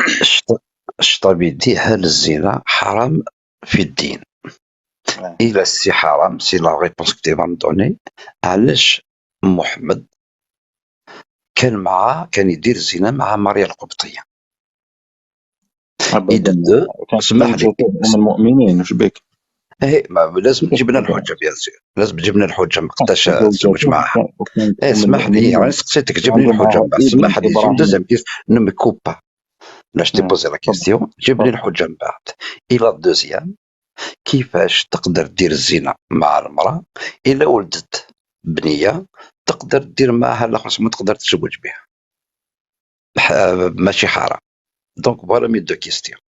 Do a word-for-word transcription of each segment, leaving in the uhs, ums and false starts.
Cṭ-, Cṭab yeddi, هل الزنا حرام في الدين؟ إلا c'est حرام, c'est la réponse que tu vas me donner, علاش محمد كان مع, كان يدير الزنا مع ماريا القبطية؟ إذا دو، اسمح لي. أم المؤمنين، واش بك؟ إيه، ما لازم تجيب لنا الحجة، bien sûr. لازم تجيب لنا الحجة، ما قداش تزوج معها. إيه، اسمح لي، راني سقسيتك، جيب لي الحجة من بعد. اسمح لي، j'ai une deuxième question, ne me coupe pas. علاش تي بوزي لا كيستيون؟ جيب لي الحجة من بعد. إلا دوزيام، كيفاش تقدر دير الزنا مع المرأة إلا ولدت بنية؟ تقدر دير معها الأخرى، ما تقدر تزوج بها. ح-، ماشي حرام. Donc voilà mes deux questions.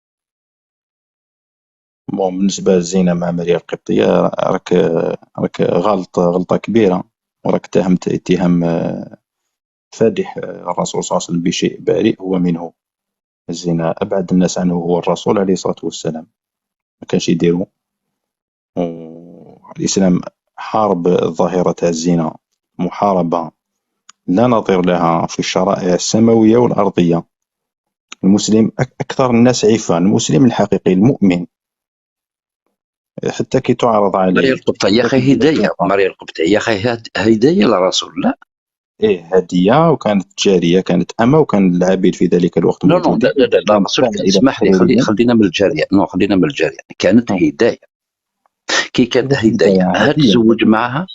Bon، بالنسبة للزنا مع ماريا القبطية، راك، راك غالط غلطة كبيرة، وراك اتهمت اتهام، آه، فادح، آه، الرسول صلى الله عليه وسلم بشيء بريء هو منه. الزنا أبعد الناس عنه هو الرسول عليه الصلاة والسلام، ما كانش يديرو. والإسلام حارب الظاهرة تاع الزنا محاربة لا نظير لها في الشرائع السماوية والأرضية. المسلم أك-، أكثر الناس عفة، المسلم الحقيقي، المؤمن، حتى كي تعرض عليه. ماريا القبطية يا أخي هداية، ماريا القبطية يا أخي هد-، هداية لرسول الله. إيه، هدية، وكانت جارية، كانت أما، وكان العبيد في ذلك الوقت Non, non, لا، لا، لا، لا، رسول، اسمح لي، خلي-، خلينا من الجارية. Non، خلينا من الجارية. كانت هداية. كي كانت هداية، هل تزوج معها؟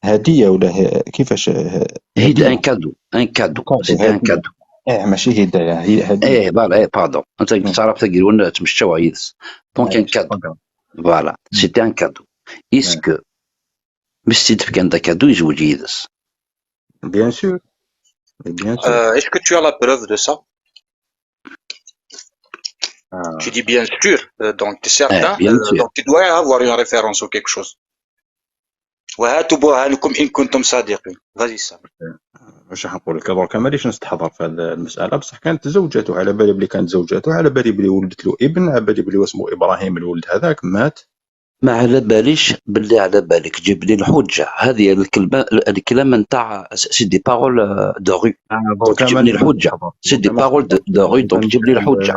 هدية ولا ه-، كيفاش ه-، هي un cadeau، un cadeau، c'était un cadeau. إيه، ماشي هداية، هي هدية. إيه، voilà، إيه، pardon. أنت تعرف تقول وانا تمشاو عيدس. Donc un cadeau. Voilà، c'était un cadeau. Est-ce que مش تدفك عندك cadeau يزوج يدس؟ Bien sûr. Bien sûr. Euh, est-ce que tu as la preuve de ça? آه. Tu dis bien sûr, euh, donc t'es certain, Eh, bien euh, sûr. Donc tu dois avoir une référence ou quelque chose. وهاتوا برهانكم إن كنتم صادقين. Vas-y, Sam. واش راح نقول لك؟ درك مانيش نستحضر في هذه المسألة، بصح كانت زوجته، على بالي بلي كانت زوجته، على بالي بلي ولدت له ابن، على بالي بلي واسمه إبراهيم الولد هذاك مات. ما على باليش باللي على بالك، جيب لي الحجة. هذه الكلمة، الكلام نتاع c'est des paroles de rue. Donc جيب لي الحجة. C'est des paroles de rue، donc جيب لي الحجة.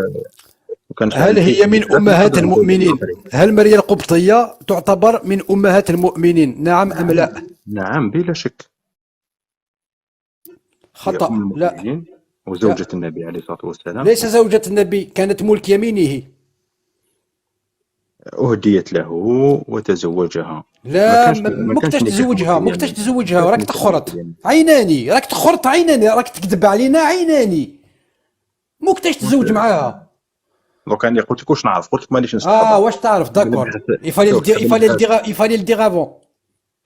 هل هي من أمهات المؤمنين؟ هل ماريا القبطية تعتبر من أمهات المؤمنين؟ نعم أم لا؟ نعم، بلا شك. خطأ. لا. وزوجة النبي عليه الصلاة والسلام. ليس زوجة النبي، كانت ملك يمينه. أهديت له وتزوجها. لا، ما كانش، ما كانش تزوجها، ما كانش تزوجها، راك تخرط. عيناني، راك تخرط عيناني، راك تكذب علينا عيناني. ما كنتش تزوج معاها. Donc أنا قلت لك واش نعرف، قلت لك مانيش نستحضر. اه، واش تعرف؟ D'accord. Il fallait le dire avant.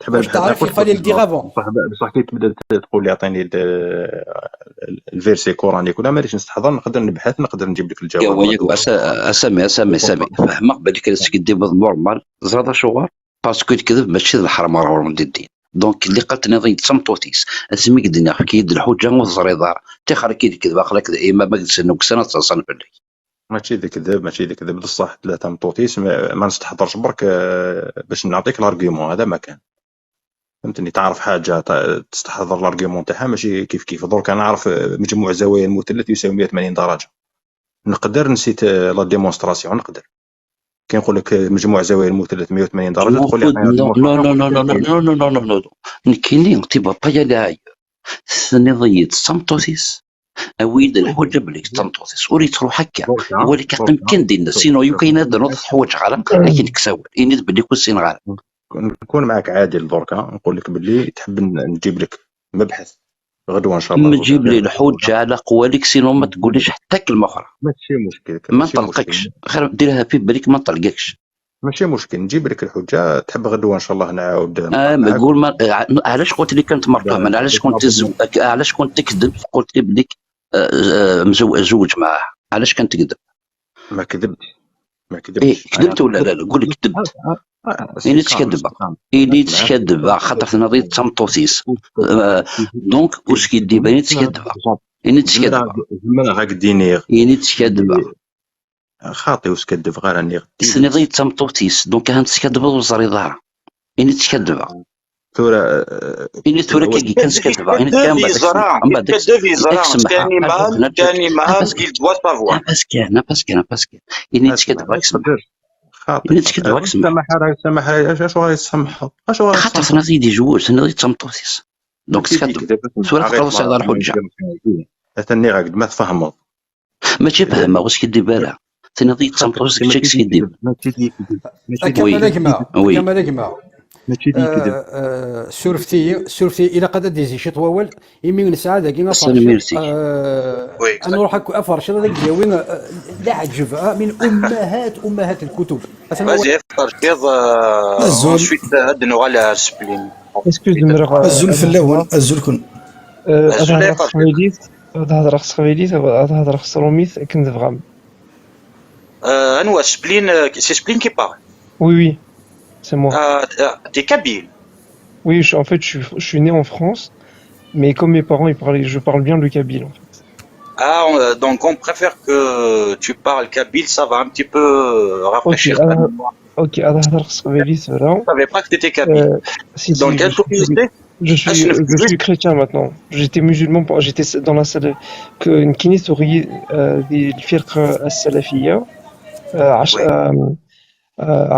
واش تعرف؟ Il fallait le dire avant. بصح كي تبدا تقول لي اعطيني ال verset coranique ولا مانيش نستحضر، نقدر نبحث، نقدر نجيب لك الجواب. اسامي، اسامي، اسامي، فهمك بالك تسقدي normal، زرا شو غار. Parce que الكذب ماشي الحرام، راه ولد الدين. Donc اللي قالت نظرية تمطوطيس، اسمي قد نعرف كي يد الحجة وزريضار. تخر كي الكذب، اخلاك دائما ما قد سنوك سنة تصنصن في الليل. ماشي ذي كذب، ماشي ذي كذب، بصح لا تمطوطيس، ما نستحضرش برك باش نعطيك l'argument، هذا ما كان. فهمتني؟ تعرف حاجة، تستحضر l'argument تاعها، ماشي كيف كيف. درك أنا نعرف مجموع زوايا المثلث يساوي مية وثمانين درجة، نقدر نسيت la démonstration، نقدر. كي نقول لك مجموع زوايا المثلث مية وثمانين درجة، تقول لي non, non, non, non, non, non, non, non, non. نكيني تيبا بايا لاي ثنيضية سمطوسيس. أويد الحجة بليك تمطوسيس ولي تروح هكا. ولي كان كان دينا سينو يمكن هذا نوض حوايج غالا لكن كساول إني بلي كل سين غالا. نكون معاك عادل دركا، نقول لك باللي تحب نجيب لك مبحث غدوه ان شاء الله. نجيب لي الحجه على قوالك، سينو ما تقوليش حتى كلمه اخرى. ماشي مشكل. ما نطلقكش، خير ديرها في بالك ما نطلقكش. ماشي مشكل، نجيب لك الحجه. تحب غدوه ان شاء الله نعاود؟ آه، قول ما، علاش قلت لي كانت مرتوح؟ علاش كنت تزو... علاش كنت تكذب؟ قلت لي بليك آه، آه، مزو... زوج معاه. علاش كنت تكذب؟ ما كذبتش، ما كذبتش. إيه، كذبت ولا لا؟ لا، قول لي كذبت. إني تكذب، إني تكذب، خاطر نظرية تمطوسيس. Donc واش كيدي باني تكذب؟ إني تكذب. زمرا غاك دينيغ. إني تكذب. خاطي وسكدف غير اني غدي. سنيضي تمطوتيس، donc هان تسكدف وزري ضهرة. إني تسكدف. Tura, eh, ini-d tura kagi kan skaddbeɣ, ini-d kan mbaɛd ad k-semḥeɣ, mbaɛd ad k-semḥeɣ. Ani ma, ani ma, il doit savoir. Pascal, Pascal, Pascal. Ini-d skaddbeɣ ad k-semḥeɣ. Ini-d skaddbeɣ ad k-semḥeɣ. Samaḥ ara, samaḥ ara, acu, acu ara tsemḥeḍ? Acu ara tsemḥeḍ? Tenniḍ-iyi-d yezweǧ, tenniḍ-iyi d tameṭṭut-is. Donc, skaddbeɣ. Tura teqreḍ Saɛid Lḥuǧǧa. Atan nniɣ-ak-d ma tfehmeḍ. Mačči fehmeɣ, ur skiddib ara. Tenniḍ-iyi d tameṭṭut, kečč ad teskiddib. Mačči d yekdeb. Akka ma d gma. Oui. Akka ma d gma. Mačči d yekdeb. Surfet-iyi, surfet-iyi, ilaq ad d-izi ciṭ wawal, imi nesɛa dagi aferciḍ. Ad nruḥ aferciḍ ad ak-d-yawi d aɛǧeb, min ummahat, ummahat lkutub. Vas-y, aferciḍ, ensuite ad d-nuɣal ar Splin. Azul fell-awen, azul kun. Ad hedreɣ s teqbaylit, ad hedreɣ s teqbaylit, ad hedreɣ s trumit, akken tebɣam. Euh, anwa, Splin, euh, c'est Splin qui parle. Oui, oui, c'est moi. Euh, euh, t'es kabyle. Oui, je- en fait, je suis, je suis né en France, mais comme mes parents, ils parlaient, je parle bien le kabyle, en fait. Ah, on- euh, donc on préfère que tu parles kabyle, ça va un petit peu euh, rafraîchir ta mémoire. Ok, ad hedreɣ s teqbaylit tura. Je savais pas que t'étais kabyle. Euh, si, si, donc, je suis, je suis, je suis chrétien maintenant. J'étais musulman, j'étais dans la salle, nekkini tuɣ-iyi di lfirqa as-salafiyya,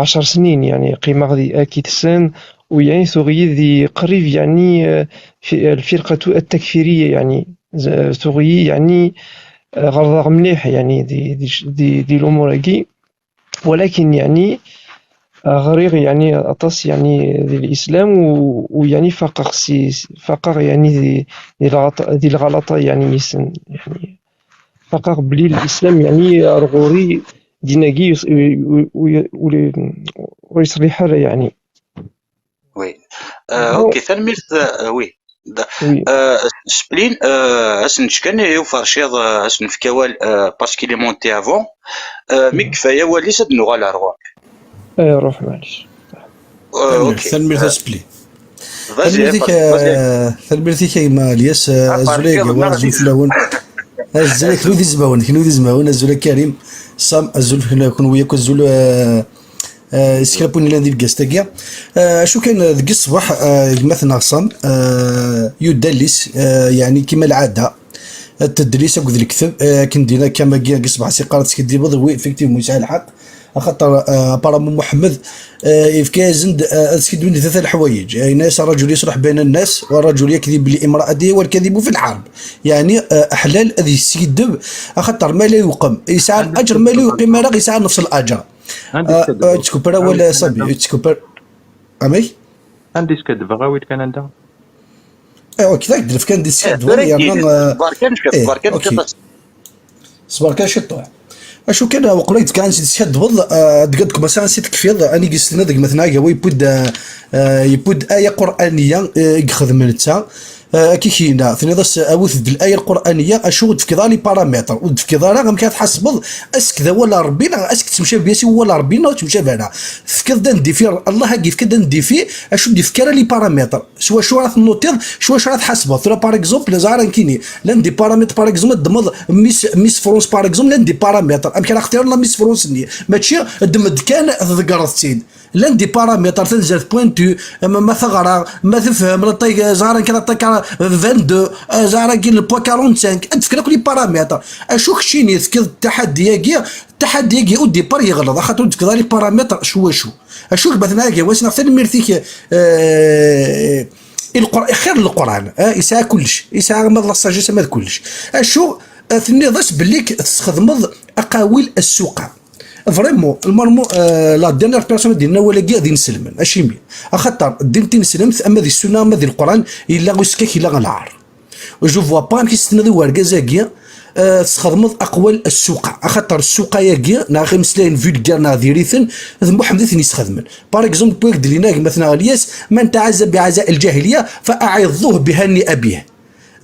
ɛecr snin, yeɛni, qqimeɣ di Akitsen, u yeɛni tuɣ-iyi di qrib, yeɛni, lfirqatu at-takfiriyya, yeɛni, tuɣ-iyi, yeɛni, ɣelḍeɣ mliḥ, yeɛni, di, di, di, di lumuṛ-agi. Walakin, yeɛni, ɣriɣ, yeɛni, aṭas, yeɛni, di lislam u, u yeɛni faqeɣ si, faqeɣ, yeɛni, di, di lɣaṭ-, di lɣalaṭa, yeɛni, yes-en, yeɛni, faqeɣ belli lislam, yeɛni, ar ɣur-i, din-agi, ur, ur, ur, ur yeṣliḥ ara, yeɛni. Oui. Euh, ok, tanemmirt, euh, oui. Splin, euh, ad s-nečč kan i uferciḍ, euh, ad s-nefk awal, euh, parce qu'il est monté avant. Euh, mi yekfa awal-is ad d-nuɣal ar ɣur-k. Ay, ruḥ, maɛlic. Euh, ok. Tanemmirt a Splin. Tanemmirt-ik, euh, tanemmirt-ik a gma Lyas, euh, azul a gma, azul fell-awen. Azul a kenwi d izmawen, kenwi d izmawen, azul a Karim, Sam, azul fell-awen, kenwi akk azul, euh, Eh, s kra n win yellan di lgast-agi. Eh, acu kan, eh, deg ṣṣbeḥ, eh, gma-tneɣ Sam, eh, yudda allen-is, eh, yeɛni kima lɛada, eh, tedlis akked lekteb, eh, akken dina kamagi deg ṣṣbeḥ s iqqar teskiddibeḍ, oui, effectivement, yesɛa lḥeqq. Axaṭer, eh, apparemment Muḥemmed, eh, yefka-yasen-d, eh, ad skiddiben di tlata leḥwayeǧ. Eh, yenna-yas ṛṛaǧul yesruḥ bayna nnas, wa ṛṛaǧul yakdib belli imra'a-tihi wal kadibu fi lḥarb. Yeɛni, eh, aḥlal ad yeskiddeb, axaṭer ma la yuqim, yesɛa laǧer, ma la yuqim ara, yesɛa nefs laǧer. Anda i, ah, teskaddbeḍ? Yettkuppar awal, a Sabi, yettkuppar. Amek? Anda i skaddbeɣ, awi-d kan anda. Eh, ok, d ak-d-nefk anda i teskaddbeḍ, yerna, eh, ṣber kan ciṭ, eh, ṣber kan ciṭ. Ṣber kan ciṭ. Acu kan, eh, uqbel ad k-d-fkeɣ ansi teskaddbeḍ, eh, deg ad d-kmaṣaɣ ansi tekfiḍ, anig i s-tenna deg matnaɣ, wa yewwi-d, eh, eh, yewwi-d aya qur'aniya, eh, i yexdem netta. Eh, akka i k-yenna, tenniḍ-as, awit-d laya lqur'aniya, acu ur d-tefkiḍ ara les paramètres, ur d-tefkiḍ ara amek ara tḥasbeḍ, ask d awal n Ṛebbi, neɣ ask temcabi-as i wawal n Ṛebbi, neɣ ur temcabi ara. Tefkiḍ-d un défi, Allah-agi yefka-d un défi, acu ur d-yefki ara les paramètres, s wacu ara tennutiḍ, s wacu ara tḥasbeḍ. Tura, par exemple, ẓer ara nekkini, l'un des paramètres, par exemple, ad d-temmḍ Miss, Miss France, par exemple, l'un des paramètres, amek ara xtiren la Miss France-nni, mačči ddem-d kan tḍeggreḍ-tt-id. Llan des paramètres, tazart pointu, ma, ma teɣra, ma tefhem, l'attaque, ẓer akken l'attaque vingt-deux, ẓer akken le poids quarante-cinq, ad d-fken akk les paramètres. Acu keččini tefkiḍ ttaḥaddi-agi, ttaḥaddi-agi au départ yeɣleḍ, axaṭer ur d-tefkiḍ ara les paramètres s wacu. Acu gma-tneɣ agi, wa s-neɣ tanemmirt-ik, eh, i Leqr-, xir n Leqran, eh, yesɛa kullec, yesɛa ama d la sagesse ama d kullec. Acu, eh, tenniḍ-as belli k-, tesxedmeḍ aqawil assuqa. Vraiment, normalement, euh, la dernière personne ad d-yenna awal-agi ad inselmen. Acimi? Axaṭer ddin tineslemt, ama di ssunna, ama di Leqran, yella uskak, yella lɛar. Je vois pas amek i s-tenniḍ i urgaz-agi, euh, tesxedmeḍ aqwal assuqa. Axaṭer ssuqa-agi, neɣ imeslayen vulgaire, neɣ diri-ten, d Muḥemmed i ten-yesxedmen. Par exemple, wway-ak-d lina gma-tneɣ Lyas, من تعزى بعزاء الجاهلية فأعظوه بهني أبيه.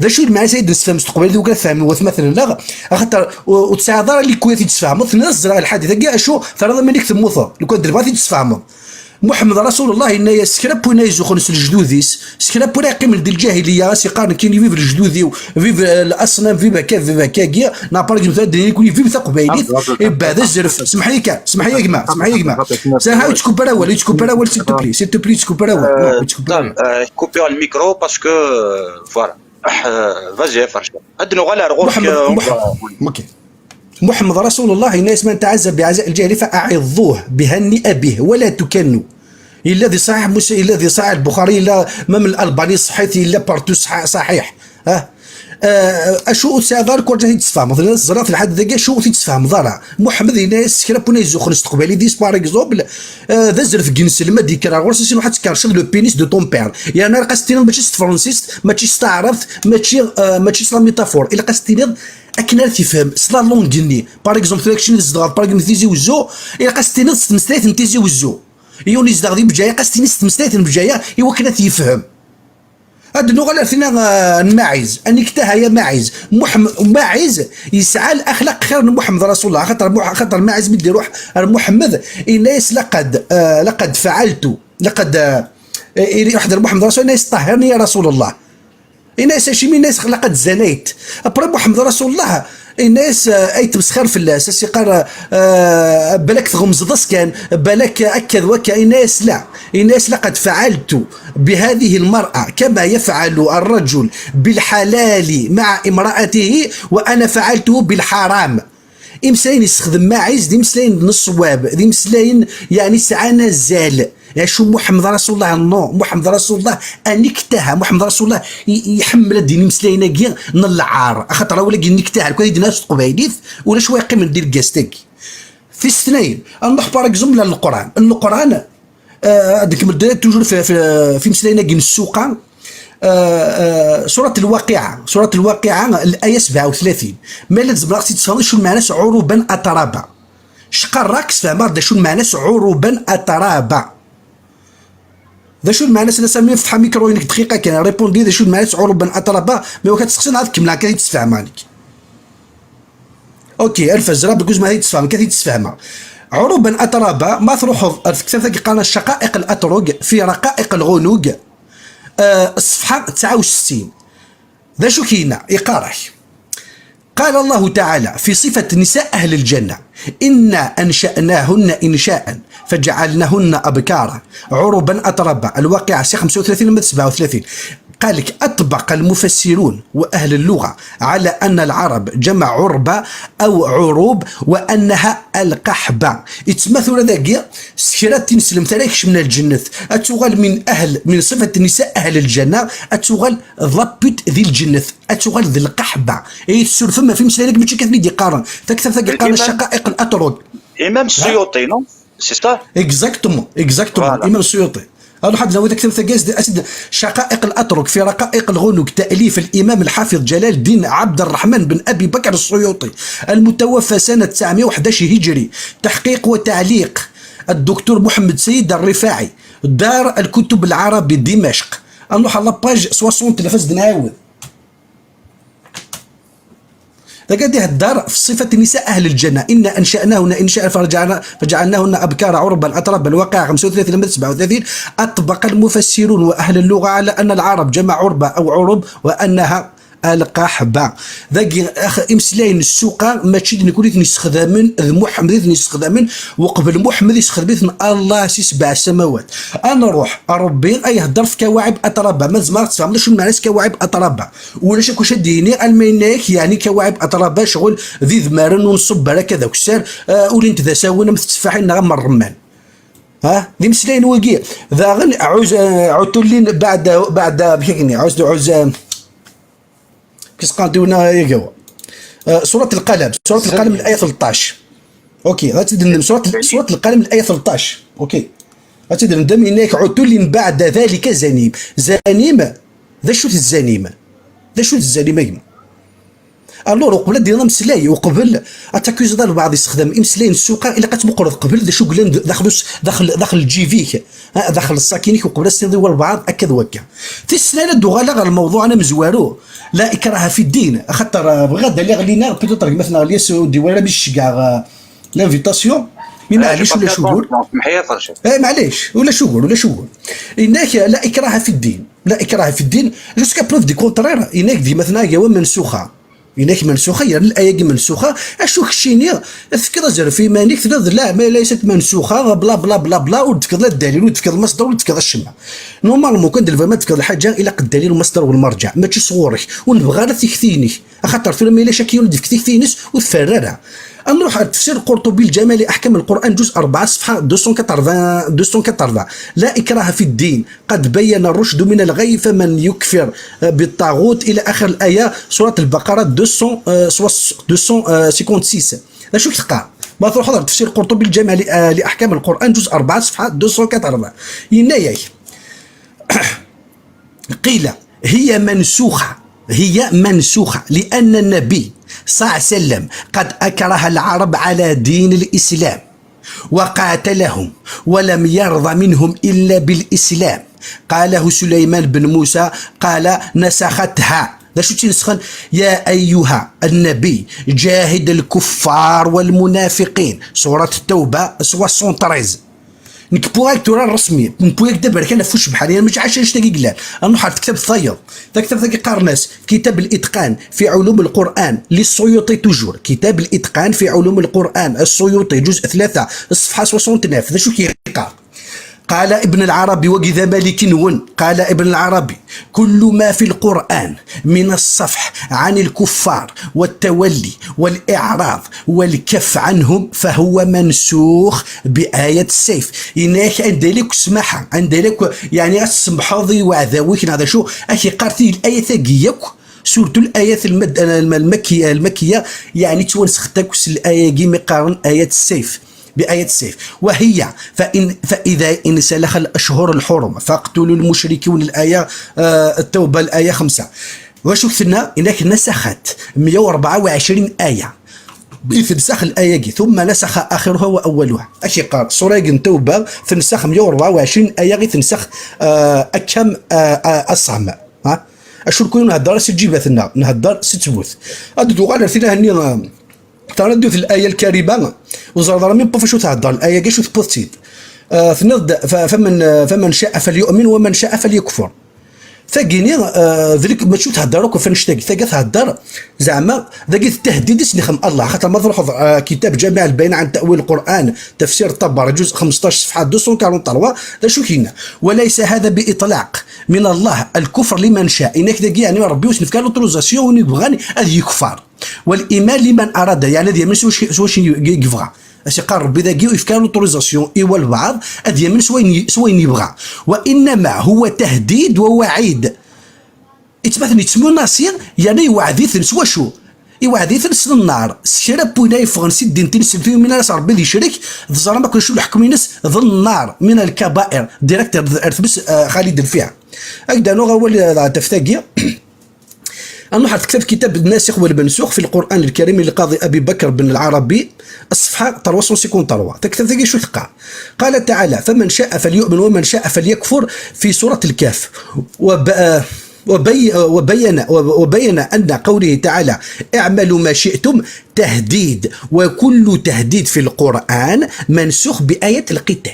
D acu i d lmeɛna-s ay d-nessefhem s teqbaylit, ugar ad fehmen watmaten-nneɣ, axaṭer ur, ur tesɛiḍ ara les couilles ad t-id-tesfehmeḍ, tenniḍ-as ẓriɣ lḥadit-agi, acu terriḍ iman-ik temmuteḍ, lukan d lebɣi ad t-id-tesfehmeḍ. Muḥemmed Rasulullah yenna-yas: "S kra n win ay izuxxen s lejdud-is, s kra n win ay yeqqimen di lǧahiliya, a s-iqqaren kini vive lejdud-iw, vive, euh, l'asnam, vive akka, vive akkagi", neɣ par exemple ad d-nini kuni vive taqbaylit, ibɛed azref. Semḥ-iyi kan, semḥ-iyi a gma, semḥ-iyi a gma. Semḥ, ur yettkuppar awal, ur yettkuppar awal, s'il te plaît, s'il te plaît, ur yettkuppar awal. Non, ur yettkuppar awal. Euh, couper le micro parce que, euh, voilà. Euh, vas-y, فرشة. Ad nuɣal ar ɣur-k, Muḥemmed, euh, Muḥ-, ok. Muḥemmed Rasulullah yenna-yas: "من تعزى بعزاء الجاهلية فأعظوه بهنئ به ولا تكنوا". Yella di Ṣaḥiḥ Mus-, yella di Ṣaḥiḥ Lbuxari, yella même Lalbani ṣaḥḥa-t, yella partout ṣaḥ-, ṣaḥiḥ. Ah. Ah, acu ur tesɛiḍ ara kul ǧahi tesfehmeḍ. Ẓriɣ lḥedd dagi acu ur t-id-tesfehmeḍ ara. Muḥemmed yenna-yas: "S kra n win ay izuxxen s teqbaylit-is, par exemple, ah, d azref n yinselmen ad d-yekker ar ɣur-s, ad s-iruḥ ad tkerrceḍ le pénis de ton père." Yerna ilaq ad s-tiniḍ mačči s tefransist, mačči s taɛrabt, mačči, ah, mačči s la métaphore. Ilaq ad s-tiniḍ akken ara t-yefhem, s la langue-nni. Par exemple, tura keččini tzedɣeḍ, par exemple, Tizi Wezzu, ilaq ad s-tiniḍ s tmeslayt n Tizi Wezzu. Yiwen yezdeɣ di Bǧaya, ilaq ad s-tiniḍ s tmeslayt n Bǧaya i wakken ad t-yefhem. Ad nuɣal ar tina, ah, n Maɛiz. Anik taha ya Maɛiz. Muḥem-, Maɛiz yesɛa laxlaq xir n Muḥemmed Rasulullah. Axaṭer Muḥ-, axaṭer Maɛiz mi d-iruḥ ar Muḥemmed, yenna-yas: "لقد، ah, لقد فعلت، لقد", ah, iruḥ-d ar Muḥemmed Rasulullah, yenna-yas: "طهرني يا رسول الله". Yenna-yas: "Acimi?" Yenna-yas: "لقد زنيت". Après Muḥemmed Rasulullah yenna-yas, ah, ay tmesxir fell-as, a s-iqqar, ah, balak tɣemzeḍ-as kan, balak akka d wakka. Yenna-yas: "لا". Yenna-yas: "لقد فعلت بهذه المرأة كما يفعل الرجل بالحلال مع امرأته، وأنا فعلته بالحرام". Imeslayen yessexdem Maɛiz d imeslayen n ṣṣwab, d imeslayen, yeɛni, sɛan azal. Acu Muḥemmed Rasulullah? Non, Muḥemmed Rasulullah anik taha, Muḥemmed Rasulullah i-, i-, iḥemmel ad d-yini imeslayen-agi n lɛar, axaṭer awal-agi anik taha, lukan i d-yenna s teqbaylit, ulac wa yeqqimen di lgast-agi. Tis tnayen, ad nruḥ par exemple ar Leqran. Leqran, ah, ad nkemmel d-, toujours fi, fi, fi imeslayen-agi n ssuq-a. Ah, ah, surat Lwaqiɛa, surat Lwaqiɛa, l'aya sebɛa u tlatin. Ma yella tzemreḍ ad ɣ-tt-id-tesfehmeḍ acu lmeɛna-s ɛuruban atraba. Cqarreɣ-k sfehmeɣ-d d acu lmeɛna-s ɛuruban atraba. D acu lmeɛna-s, a Sami, fteḥ amikru-inek dqiqa kan, répondez d acu lmeɛna-s ɛuruban atraba, mais wak ad tseqsiḍ ad kemmleɣ kan i d-sfehmeɣ nekk. Ok, a Lfaz, Rabbi guzma ad yi-d-tesfehmeḍ, ad yi-d-tesfehmeḍ. Ɛuruban atraba, ma truḥeḍ ar tektabt-agi qqaren-as Caqa'iq al-Atrug fi Raqa'iq al-Ghunug, ah, ṣṣefḥa tesɛa u settin. D acu k-yenna? Iqqar-ak: قال الله تعالى في صفة نساء أهل الجنة: "إنا أنشأناهن إنشاء فجعلناهن أبكارا عربا أترابا". الواقعة سي خمسة وثلاثين لما سبعة وثلاثين. قال لك: "أطبق المفسرون وأهل اللغة على أن العرب جمع عربة أو عروب وأنها القحبة". Yettma tura dagi s kra n tineslemt ara ikecmen ar lǧennet, ad tuɣal min ahl, min ṣifat nisa ahl lǧenna, ad tuɣal d la pute di lǧennet, ad tuɣal d lqaḥba. Ay tessurfem ɣef imeslayen-agi, mačči kan i d-iqqaren. Taktabt-agi qqaren Caqa'iq al-Atrug. Imam Suyuṭi, non? C'est ça? Exactement, exactement. Imam Suyuṭi. Ad nruḥ ad nawi taktabt-agi, as-d, as-d, Caqa'iq al-Atrug fi Raqa'iq al-Ghunug, تأليف الإمام الحافظ جلال الدين عبد الرحمن بن أبي بكر السيوطي، المتوفى سنة تسعمية وحداش هجري، تحقيق وتعليق الدكتور محمد سيد الرفاعي، دار الكتب العربي، دمشق. Ad nruḥ ɣer la page soixante, la phase d-nɛawed. Dagi ad ihedder f ṣifat nisa ahl lǧenna: "إنا أنشأناهن إنشاء فجعلنا-، فجعلناهن أبكارا عربا أترابا". الواقعة خمسة وثلاثين لما سبعة وثلاثين. أطبق المفسرون وأهل اللغة على أن العرب جمع عربة أو عروب وأنها القحبة. Dagi, ax-, imeslayen n ssuq-a, mačči d nekni i ten-yessexdamen, d Muḥemmed i ten-yessexdamen, uqbel Muḥemmed yessexdem-iten Allah si sebɛa samawat. Ad nruḥ, Ṛebbi a ihedder f kawaɛib atraba, ma tzemreḍ ad tfehmeḍ acu lmeɛna-s kawaɛib atraba. Ulac akk acu ad d-yini, alma yenna-yak, yeɛni kawaɛib atraba, ccɣel d idmaren ur nṣubb ara akka d akessar, ah, ulint d asawen am tetteffaḥin neɣ am ṛṛemman. Ha? D imeslayen wigi. Daɣen, ɛuz-, ah, ɛutullin baɛda, baɛda, amek akken, ɛuz-, ɛuz-, ah, كيسقان ديونا يقوى. آه، سورة القلم، سورة القلم الآية ثلطاش. أوكي، غادي تدندم سورة، سورة القلم الآية ثلطاش. أوكي. غادي تدندم إنك عتل بعد ذلك زنيم. زنيم، ذا شو الزنيم؟ ذا شو الزنيم يا جماعة؟ Alors, uqbel ad d-iniḍ ameslay, uqbel ad takuziḍ albaɛḍ yessexdam imeslayen n ssuq-a, ilaq ad tmuqleḍ qbel d acu yellan d-, daxel us-, daxel, daxel lǧib-ik, ha, daxel ṣṣakin-ik, uqbel ad s-tiniḍ i walbaɛḍ akka d wakka. Tis snat, ad d-uɣaleɣ ɣer lmewḍuɛ anamezwaru, la ikraha fi ddin, axaṭer, euh, bɣiɣ ad d-aliɣ Lina, peut-être gma-tneɣ Lyas ur d-iwala mi s-ceggɛeɣ, euh, l'invitation. Mais معليش ولا شغل. معليش ولا شغل ولا شغل. إنك لا إكراه في الدين، لا إكراه في الدين. Jusqu'à preuve du contraire, إنك ديما ثنا يا منسوخة. إنك منسوخة، يعني الآية دي منسوخة. أشو كشيني؟ تفكر زر في مانيك تفكر لا، ما ليست منسوخة، بلا بلا بلا بلا، وتفكر لا الدليل، وتفكر المصدر، وتفكر الشمع. Normalement كان دير ما تفكر الحاجة إلا قد الدليل والمصدر والمرجع، ماشي صغورك، ونبغى لا تكثيني. خاطر في ما إلا شاكي ولد في كثينس وتفررها. نروح على تفسير القرطبي الجامع لأحكام القرآن، جزء أربعة، صفحة deux cent quatre-vingts، deux cent quatre-vingts. لا إكراه في الدين، قد بين الرشد من الغي، فمن يكفر بالطاغوت، إلى آخر الآية، سورة البقرة deux cents، آه، سوا-، deux cent cinquante-six. لا شو تقع؟ ما تروح هذا تفسير القرطبي الجامع ل-، آه، لأحكام القرآن، جزء أربعة، صفحة deux cent quatre-vingts. ينايك. قيل: هي منسوخة، هي منسوخة لأن النبي صلى الله عليه وسلم قد أكره العرب على دين الإسلام وقاتلهم ولم يرض منهم إلا بالإسلام. قاله سليمان بن موسى، قال: نسختها. لا شو تنسخن؟ يا أيها النبي جاهد الكفار والمنافقين، سورة التوبة soixante-treize. نكبوغاك تورا الرسمي، نكبوغاك دابا كان فوش بحال، يعني مش عايش ايش تاكي قلال. نروح على الكتاب الثايض. ذاك الكتاب ذاك قارناس، كتاب الإتقان في علوم القرآن للسيوطي، توجور كتاب الإتقان في علوم القرآن، السيوطي، جزء ثلاثة، الصفحة soixante-neuf. ذا شو كيقال؟ قال ابن العربي: وكذا مالك ون، قال ابن العربي: كل ما في القرآن من الصفح عن الكفار والتولي والإعراض والكف عنهم فهو منسوخ بآية السيف. إنك عند لك سماحة، عند لك يعني السمحاضي وعذاويك هذا شو أخي قارتي الآية ثقيك، سورة الآيات المد-، المكية، المكية، يعني توانسخت تاكس الآية كي مقارن آية السيف. بآية السيف، وهي: فإن، فإذا انسلخ الأشهر الحرم فاقتلوا المشركين، الآية، آه، التوبة، الآية خمسة. وشو كتبنا؟ إنك نسخت مية وأربعة وعشرين آية. إذ نسخ الآية كي، ثم نسخ آخرها وأولها. أشي قال سورة التوبة تنسخ مية وأربعة وعشرين آية، غي تنسخ، آه، أكم، آه، آه، أصعم. ها؟ أشو نكون نهدر سجيباتنا، نهدر ستبوث. أدو غالر في لهني، آه، تردد الآية الكريمة، وزرد راه ميم بوف شو تهدر الآية، كاع شو تبوتيد. آه، تنض، ف-، فمن، آه، فمن شاء فليؤمن ومن شاء فليكفر. ثاقيني، آه، ذلك ما تشوف تهدر لكم فنشتاق، ثاقا تهدر زعما ذاك التهديد يسنخم الله، خاطر ما تروح، آه، كتاب جامع البيان عن تأويل القرآن، تفسير الطبري، جزء خمسطاش، صفحة deux cent quarante-trois، ذا شو كينا. وليس هذا بإطلاق من الله الكفر لمن شاء، إنك ذاك يعني ربي وسنف كان لوتوريزاسيون وين يبغاني هذا يكفر. والإيمان لمن أراد، يعني هذه من سوى شيء، سوى شيء يبغى. أشي قال ربي ذاك يفكر لوتوريزاسيون إيوا البعض، هذه من سوى ين-، سوى يبغى. وإنما هو تهديد ووعيد. إتبعثني تسمو ناصير، يعني يوعديثن سوى شو؟ يوعديثن سن النار، سكرا بوينا يفغن سي الدين تنسل فيه من راس ربي ذي شريك، تزرى ما كل شو الحكم ينس ذا النار من الكبائر، ديريكت ارتبس، آه، خالد الفيها. أقدر نوغا ولي تفتاقي. نروح على كتاب، كتاب الناسخ والمنسوخ في القرآن الكريم للقاضي أبي بكر بن العربي، الصفحة trois cent cinquante-trois. تكتب ذيك شو تقع. قال تعالى: فمن شاء فليؤمن ومن شاء فليكفر، في سورة الكهف. وب-، وبي-، وبين، وبين أن قوله تعالى: اعملوا ما شئتم تهديد، وكل تهديد في القرآن منسوخ بآية القتال.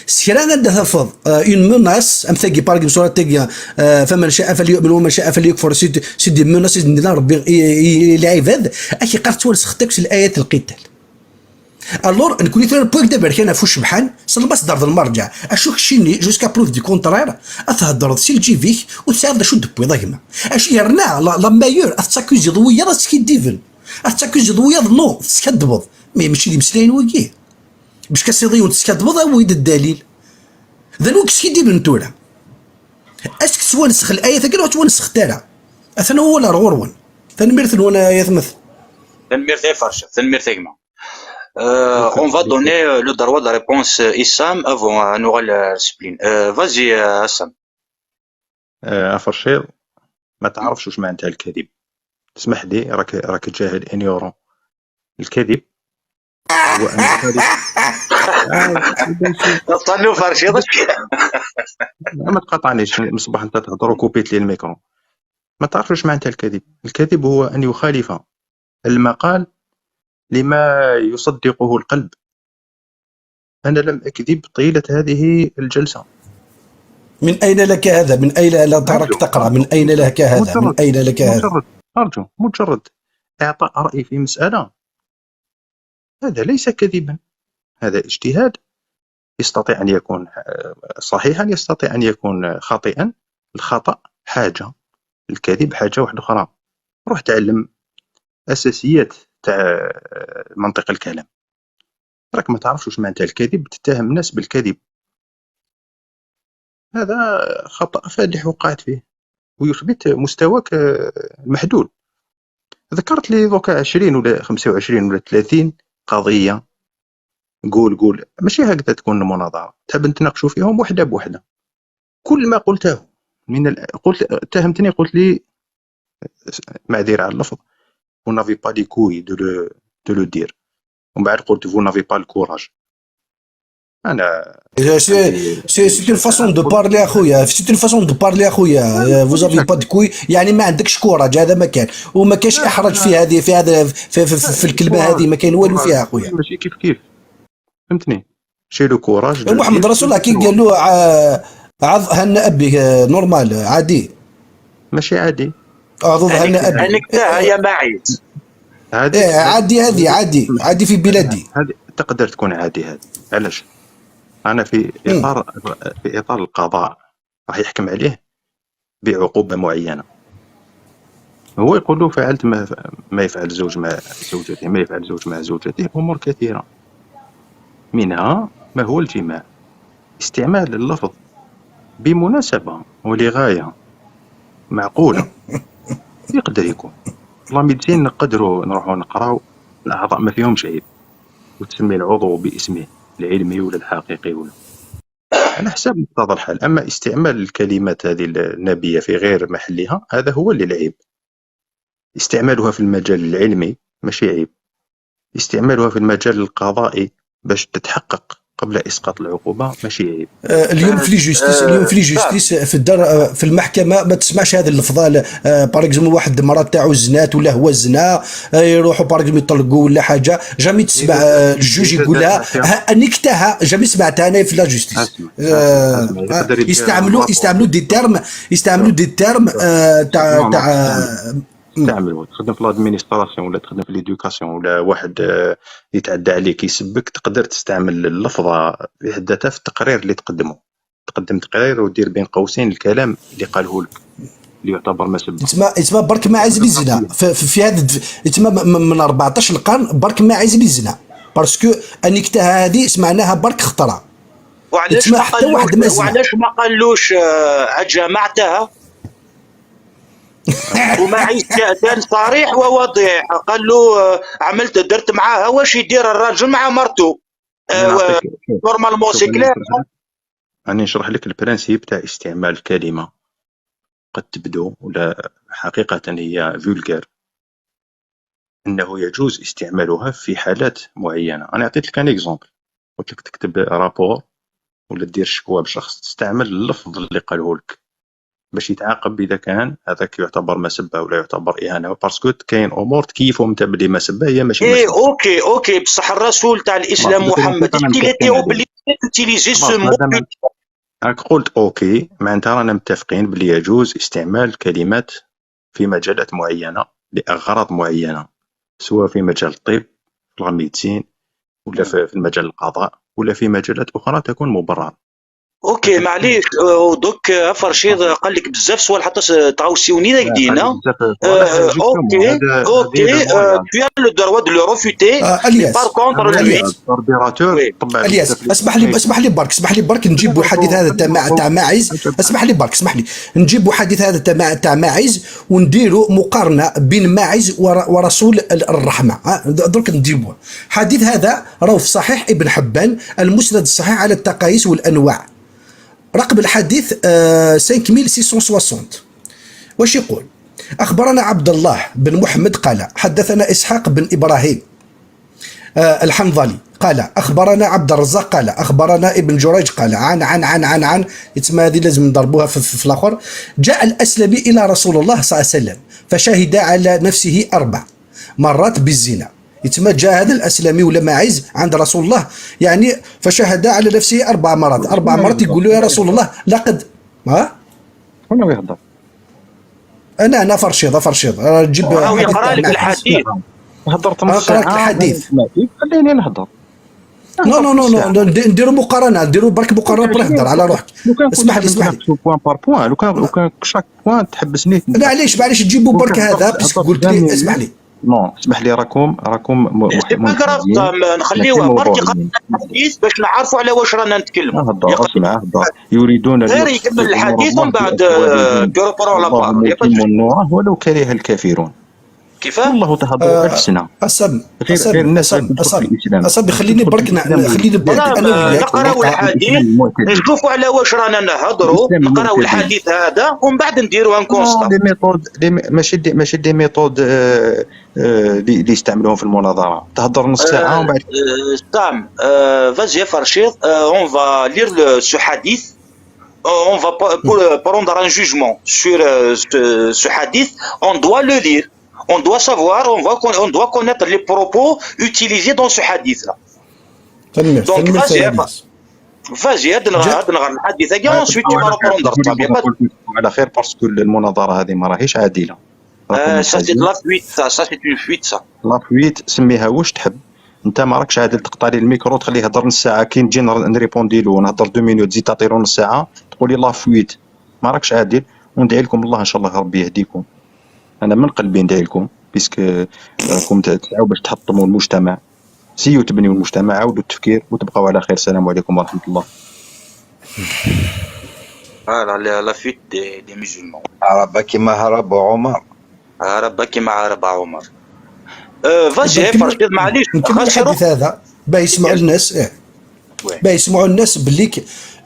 سكرا غندا تفض، آه، اون موناس، ام ثاقي بارك بصورة تاقي، آه، فمن شاء فليؤمن ومن شاء فليكفر، سيدي، سيدي موناس، سيدي الله ربي، إي، إي، إي، العباد، اكي قرأت ولا سختك في الآيات القتال. الور، نكوني ثلاثة بوينت دابا كان فو شبحان، صل بس دار المرجع. اشو كشيني، جوسكا بروف دي كونترير، اتهضر سي الجي فيك، وتسعد شو دبي ضيما. اش يرنا، لا، لا مايور، اتساكوزي ضوية، راسك يديفن. اتساكوزي ضوية، نو، تسكدبض. مي ماشي دي مسلاين ويكي. باش كسيضيون تسكدبض، اويد الدليل. ذا الوقت كي دي بنتورا. اسك توانسخ الآية ثقيل وتوانسخ تارا. أثنى هو ولا غورون. تنميرت الونا يا ثمث. تنميرت يا فرشة، تنميرت يا جماعة. Euh, on va donner, euh, le droit de réponse, euh, Issam avant, euh, نوغال، euh, سبلين. Euh, vas-y, euh, Assam. آه، أفرشيض، ما تعرفش واش معناتها الكذب. اسمح لي، راك، راك جاهل، ignorant. الكذب هو أن تخالف. آه، إذا شو-، طلو فرشيض. لا، ما تقاطعنيش، من الصباح أنت تهضر وكوبيت لي الميكرو. ما تعرفش واش معناتها الكذب. الكذب هو أن يخالف المقال لما يصدقه القلب أنا لم أكذب طيلة هذه الجلسة. من أين لك هذا؟ من أين لا تراك تقرأ؟ من أين لك هذا؟ من أين لك هذا؟ مجرد، أرجو، مجرد إعطاء رأي في مسألة، هذا ليس كذبا، هذا اجتهاد، يستطيع أن يكون، آه، صحيحا، يستطيع أن يكون خاطئا. الخطأ حاجة، الكذب حاجة واحدة أخرى. روح تعلم أساسيات تاع، آه، منطق الكلام. راك ما تعرفش واش معناتها الكذب، تتهم الناس بالكذب. هذا خطأ فادح وقعت فيه، ويثبت مستواك، آه، المحدود. ذكرت لي دوكا عشرين ولا خمسة وعشرين ولا ثلاثين قضية. قول، قول. ماشي هكذا تكون المناظرة. تحب نتناقشوا فيهم وحدة بوحدة. كل ما قلته من ال... قلت، اتهمتني، قلت لي، معذرة على اللفظ، vous n'avez pas les couilles de le, de le dire. ومن بعد قلت: vous n'avez pas le courage. أنا C'est c'est- c'est une façon de parler أخويا، c'est une façon de parler أخويا. Vous avez pas de couilles، يعني ما عندكش courage، هذا ما كان، وما كاش إحراج في هذه، في هذا، في, في, في, في الكلمة هذه ما كاين والو فيها أخويا. ماشي كيف كيف، فهمتني؟ شي le courage de محمد رسول الله كي قال له: "ع- عض هنا أبي"، آه، normal، عادي. ماشي عادي. عض هنا أبي. أنكتها يا معيز. هذه إيه، عادي، هذه عادي، عادي في بلادي. هذه تقدر تكون عادي هذه. علاش؟ أنا في إطار، في إطار القضاء راح يحكم عليه بعقوبة معينة. هو يقول له: فعلت ما، ما يفعل الزوج مع زوجته، ما يفعل الزوج مع زوجته، أمور كثيرة، منها ما هو الجماع. استعمال اللفظ بمناسبة ولغاية معقولة يقدر يكون. La médecine نقدروا نروحوا نقراو الأعضاء، ما فيهمش عيب، وتسمي العضو باسمه العلمي ولا الحقيقي ولا على حساب مقتضى الحال. أما استعمال الكلمات هذه النابية في غير محلها، هذا هو اللي العيب. استعمالها في المجال العلمي ماشي عيب، استعمالها في المجال القضائي باش تتحقق قبل إسقاط العقوبة ماشي عيب. آه، اليوم في les justices، اليوم في les justices في الدار، آه، في المحكمة ما تسمعش هذه اللفظة. آه، par exemple واحد المرأة تاعو زنات ولا هو زنا، آه، يروحوا par exemple يطلقوا ولا حاجة، jamais تسمع، آه، الجوج يقول لها: "ها، أنكتها"، jamais سمعتها أنا في la justice. آه، يستعملوا، يستعملوا des termes، يستعملوا des termes، آه، تاع، تاع، تستعمل، تخدم في l'administration ولا تخدم في l'éducation ولا واحد، آه، يتعدى عليك يسبك، تقدر تستعمل اللفظة بحد ذاتها في التقرير اللي تقدمه. تقدم تقرير ودير بين قوسين الكلام اللي قاله لك اللي يعتبر مسبة. يتسمى، يتسمى برك ماعز اللي زنا في، في، في هذا الد-، يتسمى م-، م-، من أربعطاش القرن برك ماعز اللي زنا، parce que أنكتها هذه سمعناها برك خطرة. وعلاش ما قالوش، وعلاش ما قالوش، آه، جمعتها؟ وماعز كان صريح وواضح، قال له، آه، عملت، درت معاها واش يدير الراجل مع مرته. آه، normalement c'est clair. راني نشرح لك le principe تاع استعمال الكلمة. قد تبدو ولا حقيقة هي vulgaire، أنه يجوز استعمالها في حالات معينة. أنا عطيت لك un exemple، قلت لك تكتب rapport ولا دير شكوى بشخص، تستعمل اللفظ اللي قاله لك باش يتعاقب إذا كان هذاك يعتبر مسبة ولا يعتبر إهانة، parce que كاين أمور تكيفهم أنت بلي مسبة هي ماشي مسبة. OK، OK، بصح الرسول تاع الإسلام محمد، il était obligé d'utiliser ce mot. راك قلت OK، معناتها رانا متفقين بلي يجوز استعمال كلمات في مجالات معينة لأغراض معينة، سواء في مجال الطب، في la médecine، ولا في، في المجال القضاء، ولا في مجالات أخرى تكون مبررة. OK، معليش، آه، دوك، آه، فرشيد قال لك بزاف سوال حتى تغاوسيوني ذاك دينا. OK، OK، tu as le droit de le réfuter. آه، الياس. Par contre, lui. الياس، اسمح لي، اسمح لي برك، اسمح لي برك، نجيب حديث هذا تاع ماعز، اسمح لي برك، اسمح لي، نجيب حديث هذا تاع ماعز ونديروا مقارنة بين ماعز ورسول الرحمة. درك نجيبوه. حديث هذا راهو في صحيح ابن حبان، المسند الصحيح على التقاييس والأنواع. رقم الحديث، آه، cinq mille six cent soixante. واش يقول؟ أخبرنا عبد الله بن محمد قال: حدثنا إسحاق بن إبراهيم، آه، الحنظلي قال: أخبرنا عبد الرزاق قال: أخبرنا ابن جريج قال: عن، عن، عن، عن، عن، يتسمى هذه لازم نضربوها في، في، في الآخر. جاء الأسلمي إلى رسول الله صلى الله عليه وسلم فشهد على نفسه أربع مرات بالزنا. تما جاء هذا الأسلمي ولا ماعز عند رسول الله، يعني، فشهد على نفسه أربع مرات، أربع مرات يقول له: "يا رسول الله، لقد"، ها؟ شكون يهضر؟ أنا، أنا فرشيض، فرشيض. آه، جيب راهو يقرا لك الحديث. هضرت نص ساعه. الحديث. خليني نهضر. نو، نو، نو، نو، نديروا مقارنه، نديروا برك مقارنه، برك هضر على روحك. اسمح لي، اسمح لي. بوان بار بوان، لو كان، لو كان شاك بوان تحبسني. معليش، معليش، تجيبوا برك هذا، باسكو قلت لي، اسمح لي. نو، اسمح لي، راكم، راكم. سي با غراف، نخليوه برك يقرا الحديث باش نعرفوا على واش رانا نتكلموا. هضر، اسمع، هضر. يريدون غير يكمل الحديث ومن بعد كيروبرون لا بارول. النور ولو كره الكافرون. كيفاه؟ والله تهضر ألف سنة. أسم، غير، غير الناس أسم، أسم، خليني برك، خليني برك أنا وياك نقراو الحديث، نشوفوا على واش رانا نهضروا، نقراو الحديث هذا ومن بعد نديروا ان كونستا. لي ميثود، ماشي دي، ماشي دي ميثود اللي يستعملوهم في المناظرة. تهضر نص ساعة ومن بعد. Sam, vas-y, Farshid, on va lire ce hadith. On va prendre un jugement sur ce hadith. On doit le lire. On doit savoir, on doit connaître les propos utilisés dans ce hadith-là. Donc, vas-y, vas-y, هاد نهار الحديث هكا، ensuite tu vas reprendre. على خير، parce que المناظرة هذه ما راهيش عادلة. Ça, c'est de la fuite, ça. Ça, c'est une fuite, ça. La fuite، سميها واش تحب. انت ما راكش عادل، تقطع لي الميكرو، تخليه يهضر نص ساعه، كي نجي نريبوندي له، نهضر deux minutes، تزيد تعطي له نص ساعه، تقول لي la fuite. ما راكش عادل. وندعي لكم الله، ان شاء الله ربي يهديكم. انا من قلبي ندعي لكم، parce que راكم تسعوا باش تحطموا المجتمع. سيو تبنيوا المجتمع، عاودوا التفكير، وتبقوا على خير. السلام عليكم ورحمه الله. Voilà, la fuite des musulmans. هرب كيما هرب عمر. هرب كيما هرب عمر. Vas-y, Farshid, معليش. نكمل الحديث هذا باه يسمعوا الناس. ايه، باه يسمعوا الناس باللي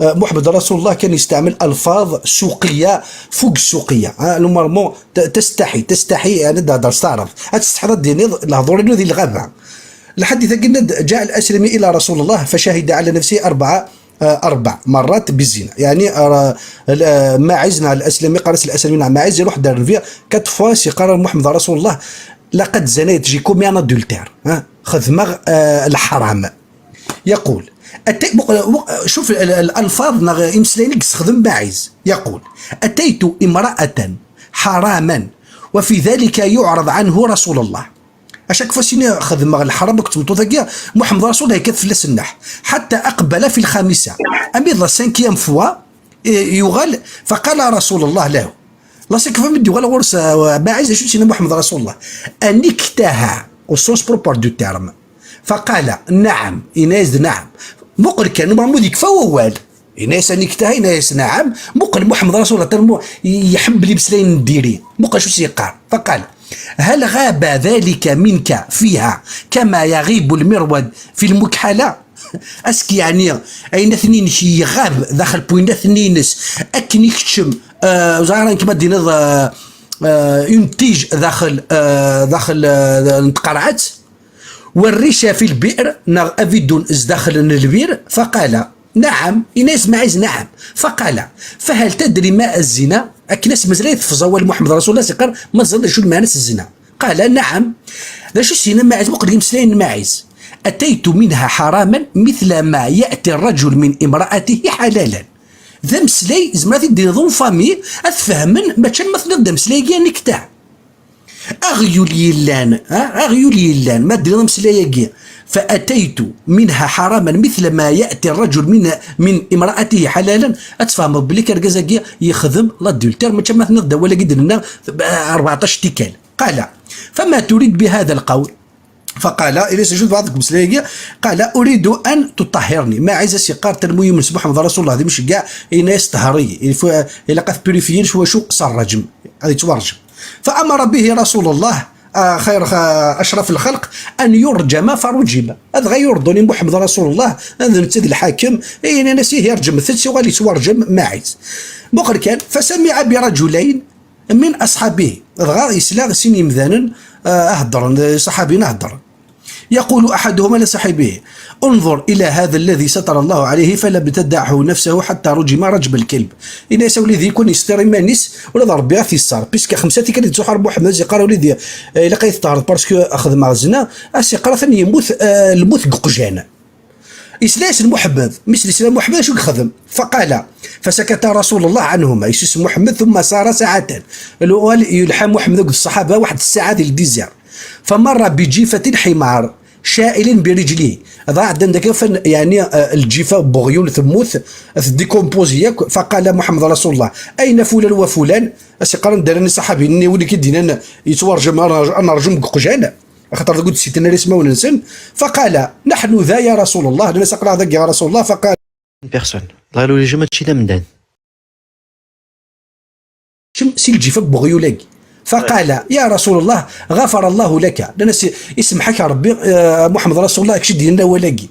محمد رسول الله كان يستعمل الفاظ سوقيه فوق السوقيه. ها، normalement تستحي، تستحي، يعني، تهضر، استعرض. تستحي ديني الهضور ذي الغابه. الحديث قلنا: جاء الاسلمي الى رسول الله فشهد على نفسه اربعه اربع مرات بالزنا. يعني، ماعز نهار الاسلمي، قرص الاسلمي نهار ماعز يروح دار الفيا كات فوا سي قرار محمد رسول الله: لقد زنيت، j'ai commis un adultère، ها، خدمغ الحرام. يقول: أتي... شوف الالفاظ نغ امسلينك استخدم ماعز. يقول: اتيت امراه حراما وفي ذلك يعرض عنه رسول الله. اشاك فوا سيني خدمغ الحرام كنت مطوطا كيا محمد رسول الله كتف لسنح حتى اقبل في الخامسه. امي لا سانكيام فوا يغال فقال رسول الله له. لا سانكيام فوا يغال غورس ماعز شو سينا محمد رسول الله. انكتها au sens propre du terme. فقال: نعم. إناس نعم. مقل كان ما موديك فوال. إناس أنكتها، إناس نعم. مقل محمد رسول الله ترمو يحب لي بسلين نديري. مقل شو سيقار؟ فقال: هل غاب ذلك منك فيها كما يغيب المرود في المكحلة؟ اسك يعني اين اثنين كي يغاب داخل بوين اثنينس اكن يكتشم آه زهران كما دينا آه آه ينتج داخل آه داخل آه نتقرعت والريشه في البئر ناغ افيدون ازداخل البير. فقال: نعم. إناس معيز: نعم. فقال: فهل تدري ما الزنا؟ أكناس مزريت في زوال محمد رسول الله سيقر ما زال شو المعنى الزنا. قال: نعم. ذا شو سينا معيز مقدم سنين معيز: أتيت منها حراما مثل ما يأتي الرجل من امرأته حلالا. ذا مسلي زمرات يدير ظن فامي أتفهمن ما تشمث ذا مسلي نكتع. أغيول يلان، ها؟ أغيول يلان، ما دير مسلاياكي. فأتيت منها حراما مثل ما يأتي الرجل من من امرأته حلالا. أتفهم بلي كركزاكي يخدم لا دولتير، ما تشمث نغدا ولا قد لنا أربعطاش تيكال. قال: فما تريد بهذا القول؟ فقال: إليس جود بعضكم سلايقيا. قال: أريد أن تطهرني. ما عايز سيقار تنمو من صبح محمد رسول الله، هذه مش كاع إناس طهري. إلا قاف بيريفيين شو شو قصر رجم، هذه تورجم. فأمر به رسول الله آه خير آه أشرف الخلق أن يرجم فرجم. هذا غير يردوني محمد رسول الله، هذا نتد الحاكم، إيه أنا نسيه يرجم ثلث وغالي يتورجم ما عايز. مقر كان فسمع برجلين من أصحابه. غا يسلا سين يمذانن آه، هضرن صحابينا هضرن. يقول أحدهما لصاحبه: انظر إلى هذا الذي ستر الله عليه فلم تدعه نفسه حتى رجم رجم الكلب. Yenna-yas: a wlidi, kwan yesṭer iman-is, ula d Ṛebbi ad t-yesser. Puisque xemsa tikkal i d-yettruḥ ɣer Muḥemmed, as-yeqqar: a wlidi, eh, ilaq ad yi-teṭṭheṛ parce que xedmeɣ zzna. As-yeqqar atan yemmut, eh, lmut deg uqjan. Yesla-yas Muḥemmed, mi s-yesla Muḥemmed acu i yexdem? فقال، فسكت رسول الله عنهما, yessusem Muḥemmed, ثم سار ساعة. Yuɣal yelḥa Muḥemmed akked ṣṣaḥaba waḥed ssaɛa di ldizer. فمر بجيفة حمار شائل برجله. Dɣa ɛeddan deg afan, yeɛni, eh, lǧifa n weɣyul temmut, tdécompose yakk. فقال محمد رسول الله: أين فلان وفلان؟ As-yeqqar: anda llan ṣaḥabi-nni, wid i k-id-yennan yettwarjem, ad nerj-, ad nerjem deg uqjan, axaṭer deg ur d-ssiten ara ismawen-nsen. فقال: نحن ذا يا رسول الله. Nnan-as: aql-aɣ dagi a Rasul Allah. فقال: Une personne. Dɣa ul-agi mačči d amdan. Kemm si lǧifa n weɣyul-agi. فقال: يا رسول الله، غفر الله لك. Nnan-as: isemmeḥ-ak Ṛebbi, eh, Muḥemmed Rasul Allah, kečč i d-yenna awal-agi.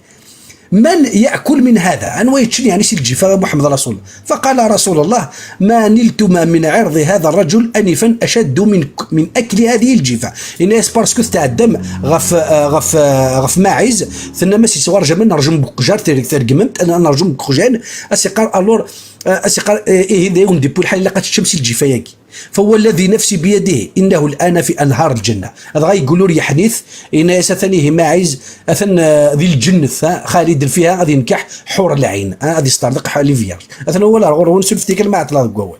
من يأكل من هذا؟ Anwa yeččen, yeɛni, si lǧifa Muḥemmed Rasul? فقال رسول الله: ما نلتما من عرض هذا الرجل آنفا أشد من، من أكل هذه الجيفة. Yenna-yas: parce que tetɛeddam ɣef, eh, ɣef, eh, ɣef Maɛiz, tennam-as yettwarjem, ad nerjem deg uqjar, terg-, tergmemt, ad nerjem deg uqjan. As-yeqqar, alors, eh, as-yeqqar, eh, ihi d ayen d-yewwi lḥal, ilaq ad teččem si lǧifa-yagi. فوالذي نفسي بيده إنه الآن في أنهار الجنة. Dɣa yeggul ur yeḥnit, yenna-yas: atan ihi Maɛiz, atan, eh, di lǧennet, ha, خالد فيها, ad yenkeḥ حور العين, ha, ad yesṭerḍeq les vierges. Atan wawal ar ɣur-wen, surfet-iyi kan ma ɛeṭṭleɣ deg wawal.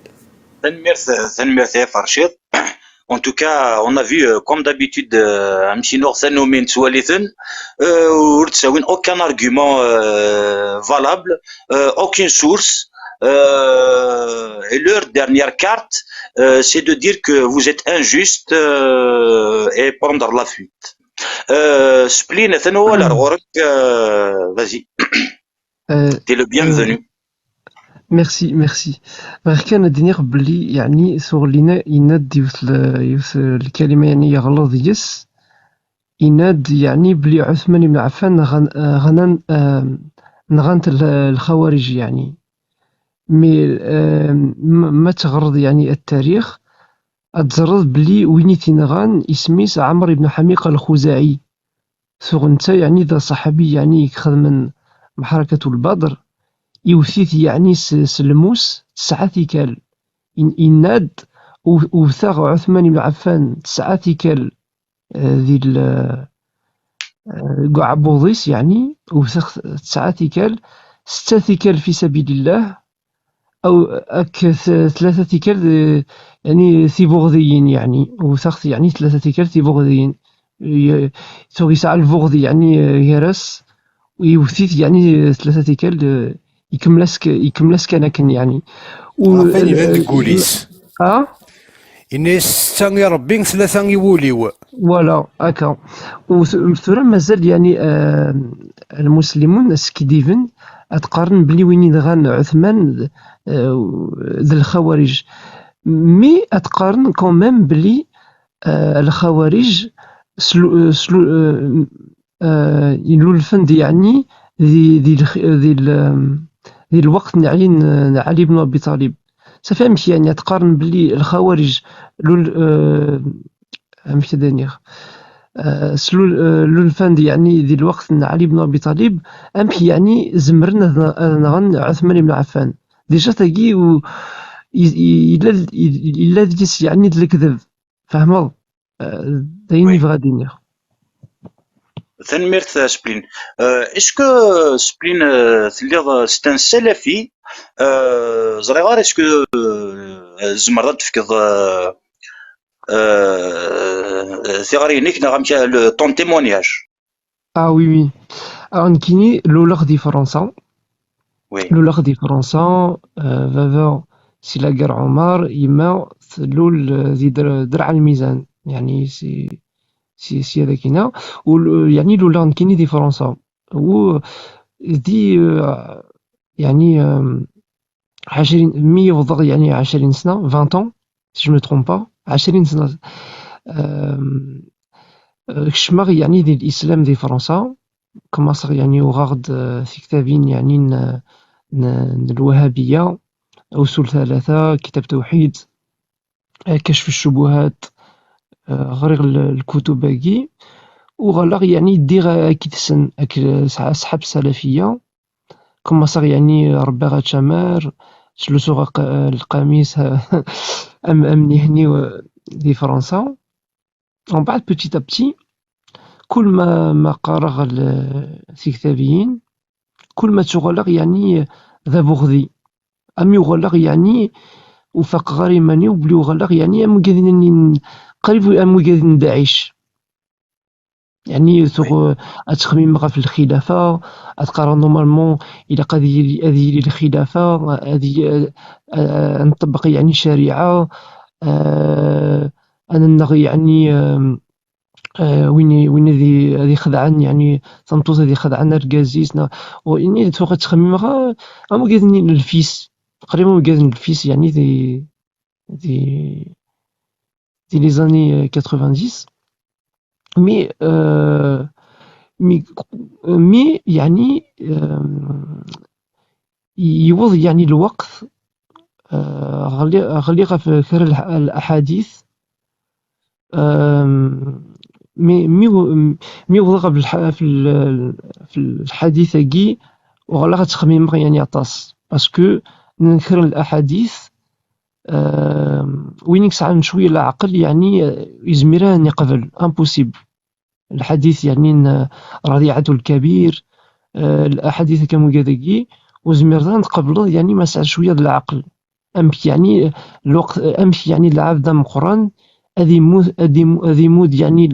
Tanemmirt, tanemmirt a Farcid. En tout cas, on a vu, euh, comme d'habitude, euh, amek i nuɣ tanumi nettwali-ten, euh, ur d-ttawin aucun argument, euh, valable, euh, aucune source, euh, et leur dernière carte, euh, c'est de dire que vous êtes injuste, euh, et prendre la fuite. Euh, Spline, atan wawal ar ɣur-k, euh, vas-y. Euh, t'es le bienvenu. Euh, merci, merci. Bɣiɣ kan ad d-iniɣ belli, yeɛni, Tuɣlina yenna-d yiwet l-, yiwet lkalima, yeɛni, yeɣleḍ deg-s. Yenna-d, yeɛni, belli Ɛuthman ibn Ɛeffan nɣan-, eh, ɣnan, eh, nɣan-t l-, lxawarij, yeɛni. Mais, eh, ma, ma teɣreḍ, yeɛni, التاريخ, ad teẓreḍ belli win i t-inɣan isem-is Ɛamr ibn Ḥamiq al-Xuzaɛi. Tuɣ netta, yeɛni, d aṣaḥabi, yeɛni, i ixedmen meḥrakat ul-Badr, iwet-it, yeɛni, s, s lmus tesɛa tikkal. In-, yenna-d: "Wteɣ Ɛuthman ibn Ɛeffan tesɛa tikkal, eh, di l-, eh, deg uɛebbuḍ-is, yeɛni, wteɣ tesɛa tikkal, setta tikkal fi sabilillah, aw ak t-, tlata tikkal, eh, yeɛni, tibuɣdiyin, yeɛni, wteɣ-t, yeɛni, tlata tikkal tibuɣdiyin." Ye-, tuɣ yesɛa lbuɣdi, yeɛni, eh, gar-as, iwet-it, yeɛni, tlata tikkal, eh, ikemmel-as k-, ikemmel-as kan akken, yeɛni. U-, ɣef wayen iban deg wul-is. Ah? Yenna-yas: "Setta i Ṛebbi, tlata i wul-iw." Voilà, akka. U t-, tura mazal, yeɛni, eh, lmuslimun skiddiben ad qqaren belli win inɣan Ɛuthman, eh, d lxawarij. Mi ad qqaren quand même belli, eh, lxawarij slu-, slu-, eh, eh, ilulfen-d, yeɛni, di, di lx-, di l-, di lweqt n Ɛli n, n Ɛli ibn Abi Ṭalib. Safi amek, yeɛni, ad qqaren belli lxawarij lul-, eh, amek ad iniɣ, eh, slul-, eh, lulfan-d, yeɛni, di lweqt n Ɛli ibn Abi Ṭalib, amek, yeɛni, zemren ad, ad nɣen Ɛuthman ibn Ɛeffan? Déjà tagi u-, i-, i-, yella, yella deg-s, yeɛni, d lekdeb. Fehmeḍ? Eh, d ayen i bɣiɣ ad iniɣ. Tanemmirt, eh, Spline. Eh, est-ce que, eh, Spline, eh, telliḍ, eh, c'est un salafi? Eh, ẓriɣ ara, est-ce que, eh, tzemreḍ ad d-tefkeḍ, eh, eh, tiɣri-inek neɣ amek, le, ton témoignage? Ah oui, oui. Alors, nekkini, luleɣ di Fransa. Oui. Luleɣ di Fransa, eh, baba si Lagar Ɛumar, yemma tlul, eh, di Dr-, Drɛ Lmizan, yeɛni si, si, si ad akina. U l-, yeɛni luleɣ nekkini di Fransa. U di, eh, yeɛni, eh, ɛecrin, mi yewweḍ, yeɛni, ɛecrin sna, vingt ans, si je me trompe pas, ɛecrin sna, eh, eh, kecmeɣ, yeɛni, di lislam di Fransa. Commenceɣ, yeɛni, uɣeɣ-d, eh, tiktabin, yeɛni, n, n, n lwahabiya, usul thalatha, kitab tawḥid, eh, kacf ccubuhat, eh, ɣriɣ l-, lkutub-agi, uɣaleɣ yeɛni ddiɣ akked-sen, akked ṣḥab Salafiya. Commenceɣ yeɛni rebbaɣ ačamar, ttlusuɣ aq- lqamis am, am nihni di Fransa. Mbeɛd petit à petit, kul ma, ma qqareɣ l- tiktabiyin, kul ma ttuɣaleɣ yeɛni d abuɣdi. Am uɣaleɣ yeɛni ur faqeɣ ara iman-iw belli uɣaleɣ yeɛni am wigad-nni n- qrib am wigad n Daɛic. Yeɛni tuɣ ad ttxemmimeɣ ɣef lxilafa, ad qqareɣ normalement ilaq ad yili, ad yili lxilafa, ad y- ad nṭebbeq yeɛni ccariɛa, ad nenneɣ yeɛni win win ad ixedɛen yeɛni tameṭṭut ad ixedɛen argaz-is neɣ. Ini tuɣ ad ttxemmimeɣ am wigad-nni n lfis, qrib am wigad n lfis yeɛni di di di les années quatre-vingt-dix. Mais mais mais yeɛni yiweḍ yeɛni lweqt ɣliɣ ɣliɣ ɣef kra n laḥadit. Mi mi mi wḍeɣ ɣef lḥadit-agi, uɣaleɣ ad ttxemmimeɣ yeɛni aṭas, parce que n kra n laḥadit win i yesɛan cwiya n leɛqel yeɛni yezmir ad iqbel, impossible. Lḥadit yeɛni n Rabiɛat Lkabir, laḥadit akka am wigad-agi, ur zmireḍ ara ad tqebleḍ yeɛni ma tesɛiḍ cwiya n leɛqel. Amek yeɛni lweqt, amek yeɛni lɛebd ameqqran ad immut, ad imu- ad imudd yeɛni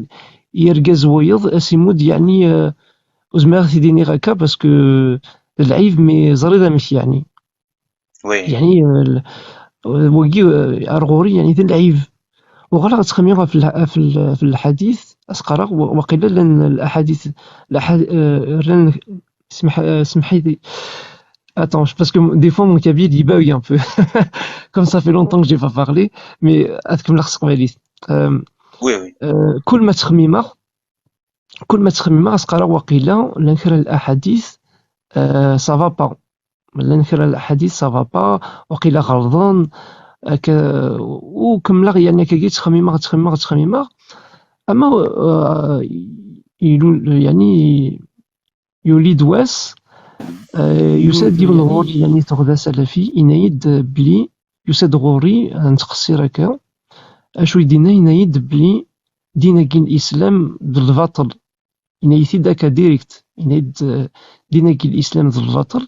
i argaz wayeḍ, ad s-imudd yeɛni ur zmireɣ ad t-id-iniɣ akka parce que d lɛib, mais ẓriḍ amek yeɛni. Yeɛni wagi ar ɣur-i yeɛni d lɛib. Uɣaleɣ ttxemmimeɣ ɣef lḥadit, as-qqareɣ waqila llan laḥadit, llan, semḥ-iyi. Attends, parce que des fois mon kabyle il bug un peu. Comme ça fait longtemps que j'ai pas parlé, mais ad kemmleɣ s teqbaylit. Kul ma ttxemmimeɣ, kul ma ttxemmimeɣ as-qqareɣ waqila llan kra n laḥadit, ça va pas. Llan kra n laḥadit ça va pas, waqila ɣelḍen. Akka, u kemmleɣ yeɛni akkagi ttxemmimeɣ, ttxemmimeɣ, ttxemmimeɣ. Ama ilul yeɛni yuli-d wass, yusa-d yiwen ɣur-i yeɛni tuɣ d asalafi, yenna-yi-d belli yusa-d ɣur-i, ad nettqeṣṣir akka. Acu i d-yenna? Yenna-yi-d belli din-agi n lislam d lbaṭel. Yenna-yi-t-id akka direct, yenna-yi-d din-agi n lislam d lbaṭel.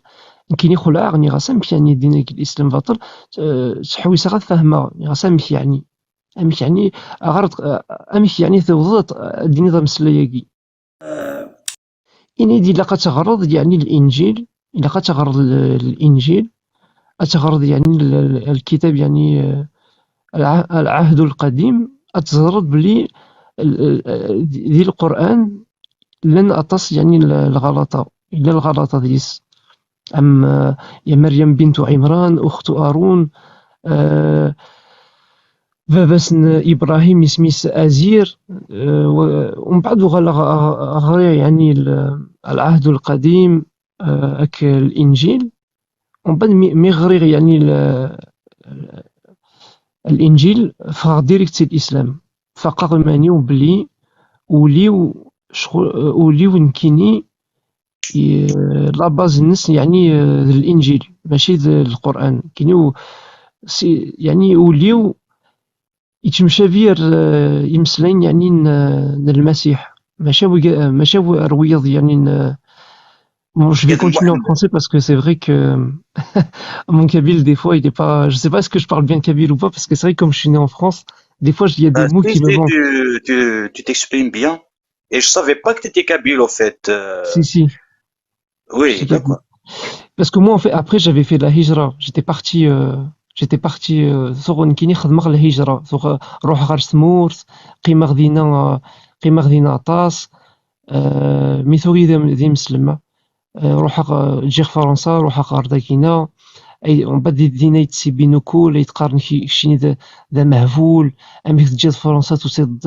Nekkini xulɛeɣ, nniɣ-as amek yeɛni din-agi n lislam baṭel? Ttḥewwiseɣ ad fehmeɣ, nniɣ-as amek yeɛni? Amek yeɛni, amek yeɛni tewwḍeḍ ad d-tiniḍ ameslay-agi? Ini-d ilaq ad teɣreḍ yeɛni Linǧil, ilaq ad teɣreḍ Linǧil, ad teɣreḍ yeɛni lkitab yeɛni Lɛahdu Lqadim, ad teẓreḍ belli di Lqur'an llan aṭas yeɛni lɣalaṭa, yella lɣalaṭa deg-s. Am Meryem bintu Ɛimran, uxtu Arun, baba-s n Ibṛahim isem-is Azir. Umbeɛd uɣaleɣ ɣriɣ yeɛni Lɛahdu Lqadim, ak Linǧil. Umbeɛd mi ɣriɣ yeɛni Linǧil, ffɣeɣ direct si Lislam. Faqeɣ iman-iw belli ul-iw, ul-iw nekkini, la base-nnes yeɛni d Linǧil, mačči d Lqur'an. Nekkini yeɛni ul-iw yettemcabi ar imeslayen yeɛni n Lmasiḥ, mačči ar wiyaḍ yeɛni n Bon, je vais continuer en français parce que c'est vrai que mon kabyle, des fois, il est pas, je sais pas est-ce que je parle bien kabyle ou pas, parce que c'est vrai que comme je suis né en France, des fois, il y a des mots qui me manquent. Tu t'exprimes bien. Et je savais pas que tu étais kabyle, au fait. Si, si. Oui, d'accord. Parce que moi, en fait, après, j'avais fait la hijra. J'étais parti, euh, j'étais parti, euh, ẓuɣ nekkini xedmeɣ la hijra. Ẓuɣ ruḥeɣ ɣer tmurt, qqimeɣ dinna, qqimeɣ dinna aṭas. Mi tuɣ d imeslem, ruḥeɣ, ǧǧiɣ Fransa, ruḥeɣ ɣer dagina. Mbeɛd dinna ay d-ttibin ukul, ay d-qqaren keččini d amehbul, amek teǧǧiḍ Fransa tusiḍ-d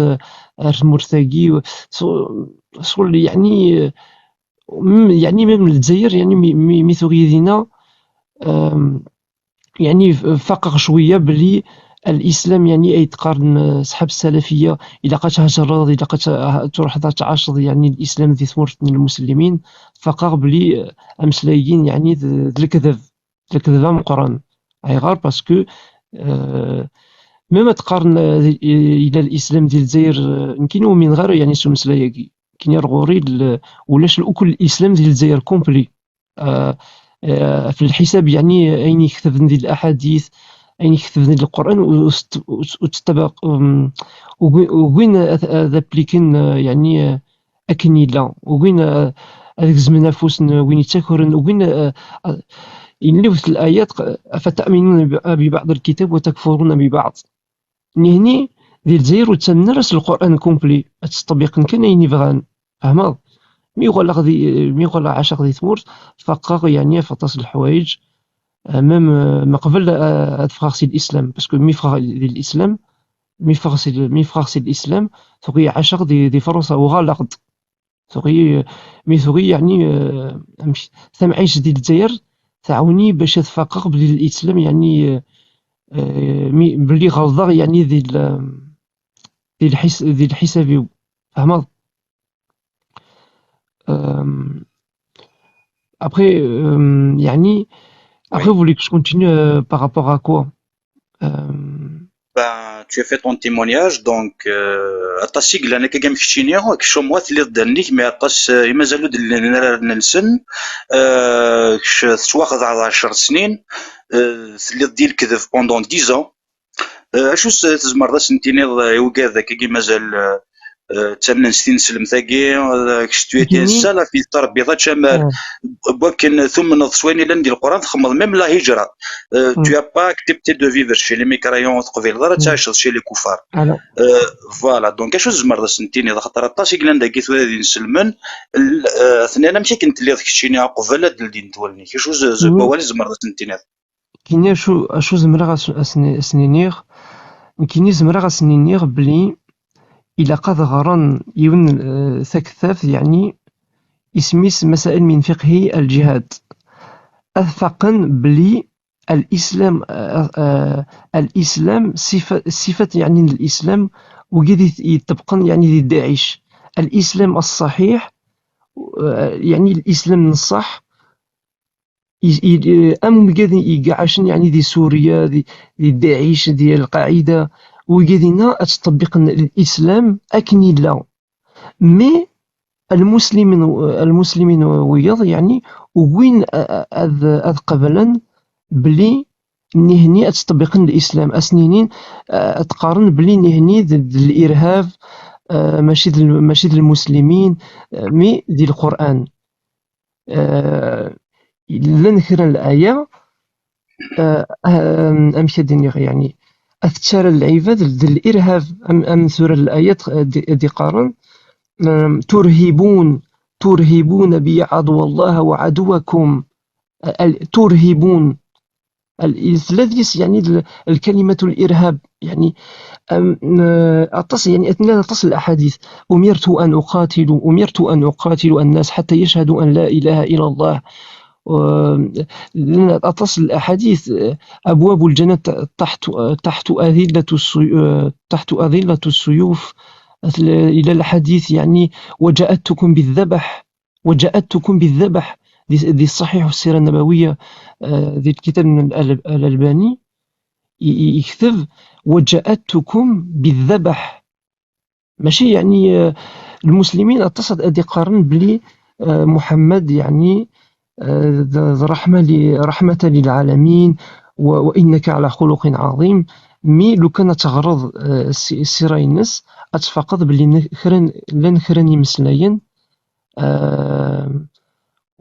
ar tmurt-agi? Ccɣel yeɛni, yeɛni même Lezzayer, yeɛni mi tuɣ dinna, yeɛni faqeɣ cwiya belli الإسلام يعني أي تقارن، آه، صحاب السلفية، إلا قد هجرض، إلا قد تروح تتعاشض يعني الإسلام ذي ثمورة المسلمين، فقط بلي، آه، أمسلايين يعني ذ-، ذ الكذب، ذ الكذب مقرن. أي غير parce que، آه، même تقارن، آه، إلى الإسلام ذي الجزائر، آه، يمكن ومن غير يعني سو مسلاياكي. كاين غوري ال-، ولاش الأكل الإسلام ذي الجزائر complet. آه، آه، في الحساب يعني أين يكتب ذي الأحاديث، أين يكتب ذي القرآن وست-، وت-، وتطبق، أم، وكوي-، وكوين أذ-، أذ أبليكين، آه، يعني، آه، أكن يلا، وكوين، آه، أذ جزمن أفوسن وين يتاكرن، وكوين، آه، آه، ينلوث الآيات ق-، أفتأمنون ب-، ببعض الكتاب وتكفرون ببعض. نهني ذي الجزائر وتسنرس القرآن complet، أتطبق كان أين يبغان. فهمت؟ مي يغلق ذي، مي يغلق عشق ذي ثمورت، فقط يعني فطاس الحوايج. آه، même، آه، ما قبل، آه، أدفغ سي الإسلام، parce que مي فغ ذي الإسلام، مي فغ سي، مي فغ سي الإسلام، ثقي عشق ذي، ذي فرنسا وغلقت. ثقي، مي ثقي يعني، آه، أمش-، ثم عيش ذي الجزائر، تعاوني باش أتفقق بلي الإسلام يعني، آه، آه، مي-، بلي غلظة يعني ذي ال-، ذي الحس-، ذي الحسابيو. فهمت؟ Euh, après, euh, يعني, après, oui, vous voulez que je continue, euh, par rapport à quoi? Euh, Ben, tu as fait ton témoignage, donc, euh, aṭas i yellan akka am keččini, kečč au moins telliḍ d nnig, mais aṭas, euh, i mazal ur d-llin ara rnan-sen, euh, kečč tettwaxedɛeḍ ɛecr snin, euh, telliḍ di lekdeb pendant dix ans. Euh, acu s-, tzemreḍ ad sen-tiniḍ, euh, i wigad akkagi mazal, euh, euh, ttamnen s tineslemt-agi, euh, kečč tu étais ça, la fille, tettṛebbiḍ ačamar, n wakken tumneḍ s wayen yellan di Leqran, txedmeḍ même la hijra. Euh, tu as pas accepté de vivre chez les mécréants, ur teqbileḍ ara ad tɛiceḍ chez les kuffar. Euh, voilà, donc acu tzemreḍ ad sen-tiniḍ, axaṭer aṭas i yellan dagi tura d inselmen, l-, euh, tenna amek akken telliḍ keččini uqbel ad ldint wallen-ik, acu z-, z-, n wawal i tzemreḍ ad sen-tiniḍ? Nekkini acu, acu zemreɣ as-, as-, as-niniɣ? Nekkini zemreɣ as-niniɣ belli ilaq ad ɣren yiwen, eh, taktabt, yeɛni isem-is مسائل من فقه الجهاد. Ad faqen belli الإسلام, eh, eh, الإسلام صفة, صفة, yeɛni الإسلام wigi i yeṭṭebqen, yeɛni di Daɛic. الإسلام الصحيح, eh, yeɛni الإسلام الصح, i, i, am wigad i iɛacen, yeɛni, di Surya, di, di Daɛic, di Lqaɛida, wigad-inna ad ttṭebbiqen lislam akken yella. Mais lmuslimin, lmuslimin wiyaḍ, yeɛni, ugin a, a, ad, ad qeblen belli nihni ad ttṭebbiqen lislam, ad sen-inin, a, ad qqaren belli nihni d, d lirhab, a, mačči d, mačči d lmuslimin, a, mais di Lqur'an. Eh, llan kra n laya, eh, am-, amek ad iniɣ, yeɛni, ad tettara lɛibad d lirhab, am, am tura layat, eh, d-, d-iqqaren, em, ترهبون، ترهبون بي عدو الله وعدوكم. Eh, al-, ترهبون. Al-, tella deg-s, yeɛni, l-, الكلمة الإرهاب، yeɛni, am, eh, aṭas, yeɛni, atnan aṭas n laḥadit. أمرت أن أقاتل، أمرت أن أقاتل الناس حتى يشهدوا أن لا إله إلا الله. Eh, llan aṭas n laḥadit, eh, أبواب الجنة تحت، تحت أذلة السيو-، eh, تحت أذلة السيوف. Ila lḥadit, yeɛni, وجاءتكم بالذبح. وجاءتكم بالذبح. Di, di ṣṣaḥiḥ u ssira nnabawiya, eh, di lkitab n Al-, Al-Albani, i, i, ikteb: وجاءتكم بالذبح. Mačči, yeɛni, eh, lmuslimin aṭas ad, ad iqqaren belli, eh, Muḥemmed, yeɛni, eh, d, d ṛṛeḥma li, رحمة للعالمين، و، وإنك على خلق عظيم. Mi lukan ad teɣreḍ, eh, si-, ssira-ines, ad tfaqeḍ belli n-, kra n-, llan kra n yimeslayen, eh,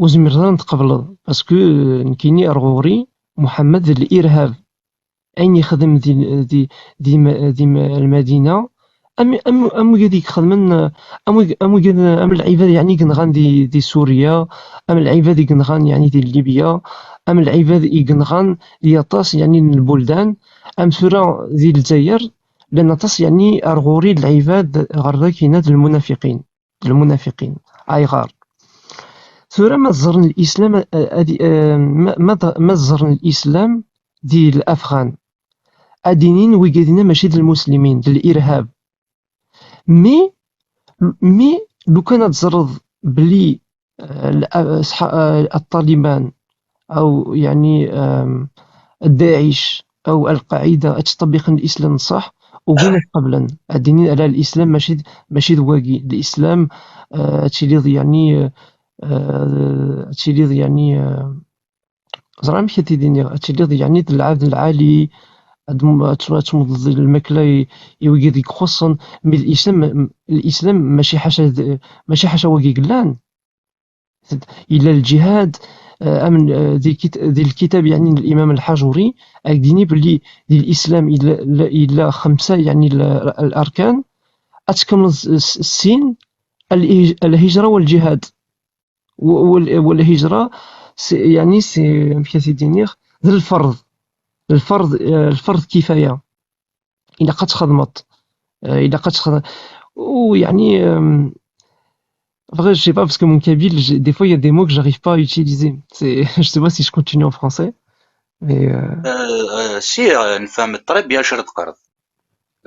ur zmireḍ ara ad tqebleḍ, parce que, eh, nekkini ar ɣur-i Muḥemmed d lirhab. Ayen yexdem di, di, di, di Lmadina, am, am, am wigad i ixedmen, eh, am wig-, am wigad, am lɛibad, yeɛni, i yenɣan di, di Surya, am lɛibad i yenɣan, yeɛni, di Libya, am lɛibad i yenɣan di aṭas, yeɛni, n lbuldan, am tura di Lezzayer, llan aṭas, yeɛni, ar ɣur-i lɛibad ɣer dagi-nna d lmunafiqin. D lmunafiqin. Ayɣer? Tura ma ẓẓren lislam, eh, ad, eh, ma, ma, ma ẓẓren lislam di Lafɣan, ad d-inin wigad-inna mačči d lmuslimin, d lirhab. Mi, mi lukan ad teẓreḍ belli, euh, l-, euh, sḥa-, euh, الطالبان أو يعني, euh, الداعش أو القاعدة ad ttṭebbiqen l'islam ṣṣeḥ, ugin ad qeblen. Ad d-inin ala, l'islam mačči d, mačči d wagi. L'islam, euh, ad tiliḍ يعني, euh, euh, ad tiliḍ يعني, euh, ẓer amek ad t-id-iniɣ, ad tiliḍ yeɛni d lɛebd lɛali, ad tm-, ad tm-, ad tmuddeḍ lmakla i, i wigi i ixuṣṣen, mi d l'islam, l'islam mačči ḥaca d, mačči ḥaca wagi yellan. Yella lǧihad, eh, am, eh, di lkit-, di lkitab yeɛni n l'imam lḥajuri, ad k-d-yini belli di l'islam yella, yella xemsa yeɛni l-, l'arkan, ad tkemmleḍ s, s, sin, الهج-، الهجرة والجهاد. و-، وال-، والهجرة c'est, يعني c'est, amek ad t-id-iniɣ, d lferḍ. Lferḍ, eh, lferḍ kifaya. Ilaq ad txedmeḍ. Eh, ilaq ad txedmeḍ. U yeɛni, euh, en vrai, je sais pas, parce que mon kabyle, j'ai, des fois, il y a des mots que j'arrive pas à utiliser. C'est, je sais pas si je continue en français, mais, euh, Euh, euh, si, euh, nfehhem très bien acu ara d-teqqareḍ.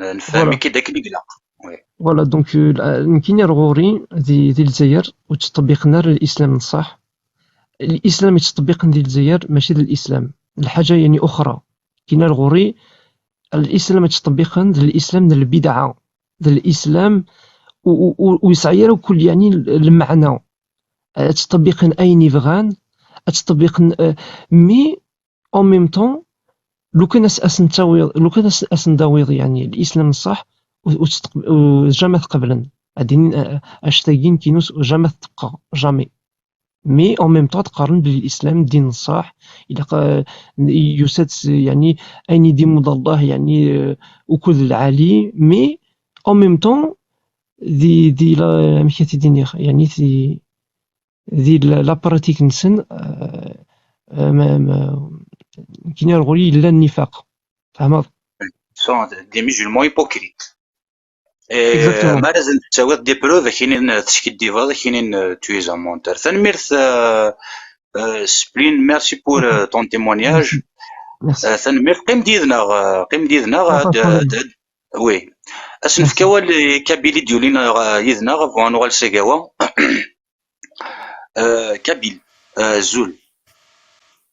Euh, nfehhem-ik-id akken i ilaq. Oui. Voilà, donc, euh, la-, nekkini ar ɣur-i di, di Lezzayer ur ttṭebbiqen ara l'islam n ṣṣeḥ. L'islam yettṭebbiqen di Lezzayer mačči d l'islam. Lḥaǧa yeɛni uxra. Nekkini ar ɣur-i, l'islam yettṭebbiqen d l'islam n lbidɛa. D l'islam u, u, u, ur yesɛi ara akk yeɛni lmeɛna. Ad ttṭebbiqen ayen i bɣan, ad ttṭebbiqen, eh, mi en même temps, lukan as-, asen-tawiḍ, lukan as-, asen-dawiḍ, yeɛni, l'islam ṣṣeḥ, u, u, jamais ad t-qeblen. Ad d-inin, eh, eh, anect-agi nekkini jamais ad t-ṭṭebqeɣ, jamais. Mais en même temps, ad qqaren belli l'islam d ddin ṣṣeḥ, ilaq, eh, yusa-d s, yeɛni, ayen i d-imuḍ Allah, yeɛni, eh, ukud lɛali, mais en même temps, di, di la, amek ad t-id-iniɣ, yeɛni, di, di la, la pratique-nsen, euh, euh, ma, ma, nekkini ar ɣur-i yella nnifaq. Tfehmeḍ? Sont des musulmans hypocrites. Et, euh, exactement. Mi ara sen-tettawiḍ des preuves, ad k-inin, euh, teskiddibeḍ, ad k-inin, euh, tu es un menteur. Tanemmirt, euh, euh, Splin, merci pour, euh, ton témoignage. Merci. Merci. Euh, tanemmirt, qqim-d yid-neɣ, euh, qqim-d yid-neɣ, ah, pas de problème. Oui. Ad s-nefk awal i Kabili d-yulin, euh, yid-neɣ, bɣan ad nuɣal s agawa. Euh, Kabyle, euh, azul.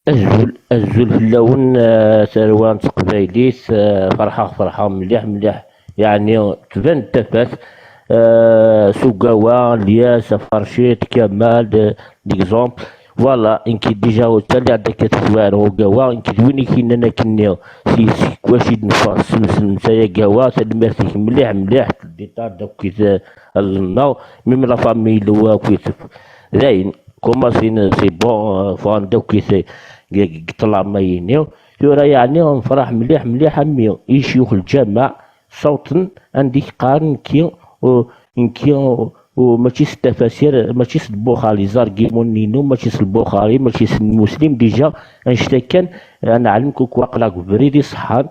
Azul, azul fell-awen, euh, tarwa n teqbaylit, euh, ferḥeɣ, ferḥeɣ mliḥ, mliḥ. Yeɛni, tban-d tafat, euh, s ugawa, Lyas, Afarcit, Kamal, euh, d'exemple. Voilà, nekk déjà ur ttaliɣ-d akka tazwara n ugawa, nekk d win i k-yennan akkenni, si, si wacu i d-neffeɣ, s, s, s agawa, tanemmirt-ik mliḥ, mliḥ, teddiḍ-d akkit, euh, allen-nneɣ, même la famille, le wa, akkit, dayen, commencé, c'est bon, euh, ffɣen-d akkit, euh, deg, deg ṭṭlam-ayini. Tura, yeɛni, nefreḥ mliḥ, mliḥ, a mmi, i ccuyux lǧameɛ, ṣawten, anda i k-qqaren, nekki, euh, nekki, euh, mačči s tafasir, mačči s Lbuxari, les arguments-inu, mačči s Lbuxari, mačči s Muslim, déjà, annect-a kan, ad neɛlem kuki aql-aɣ deg ubrid iṣeḥḥan,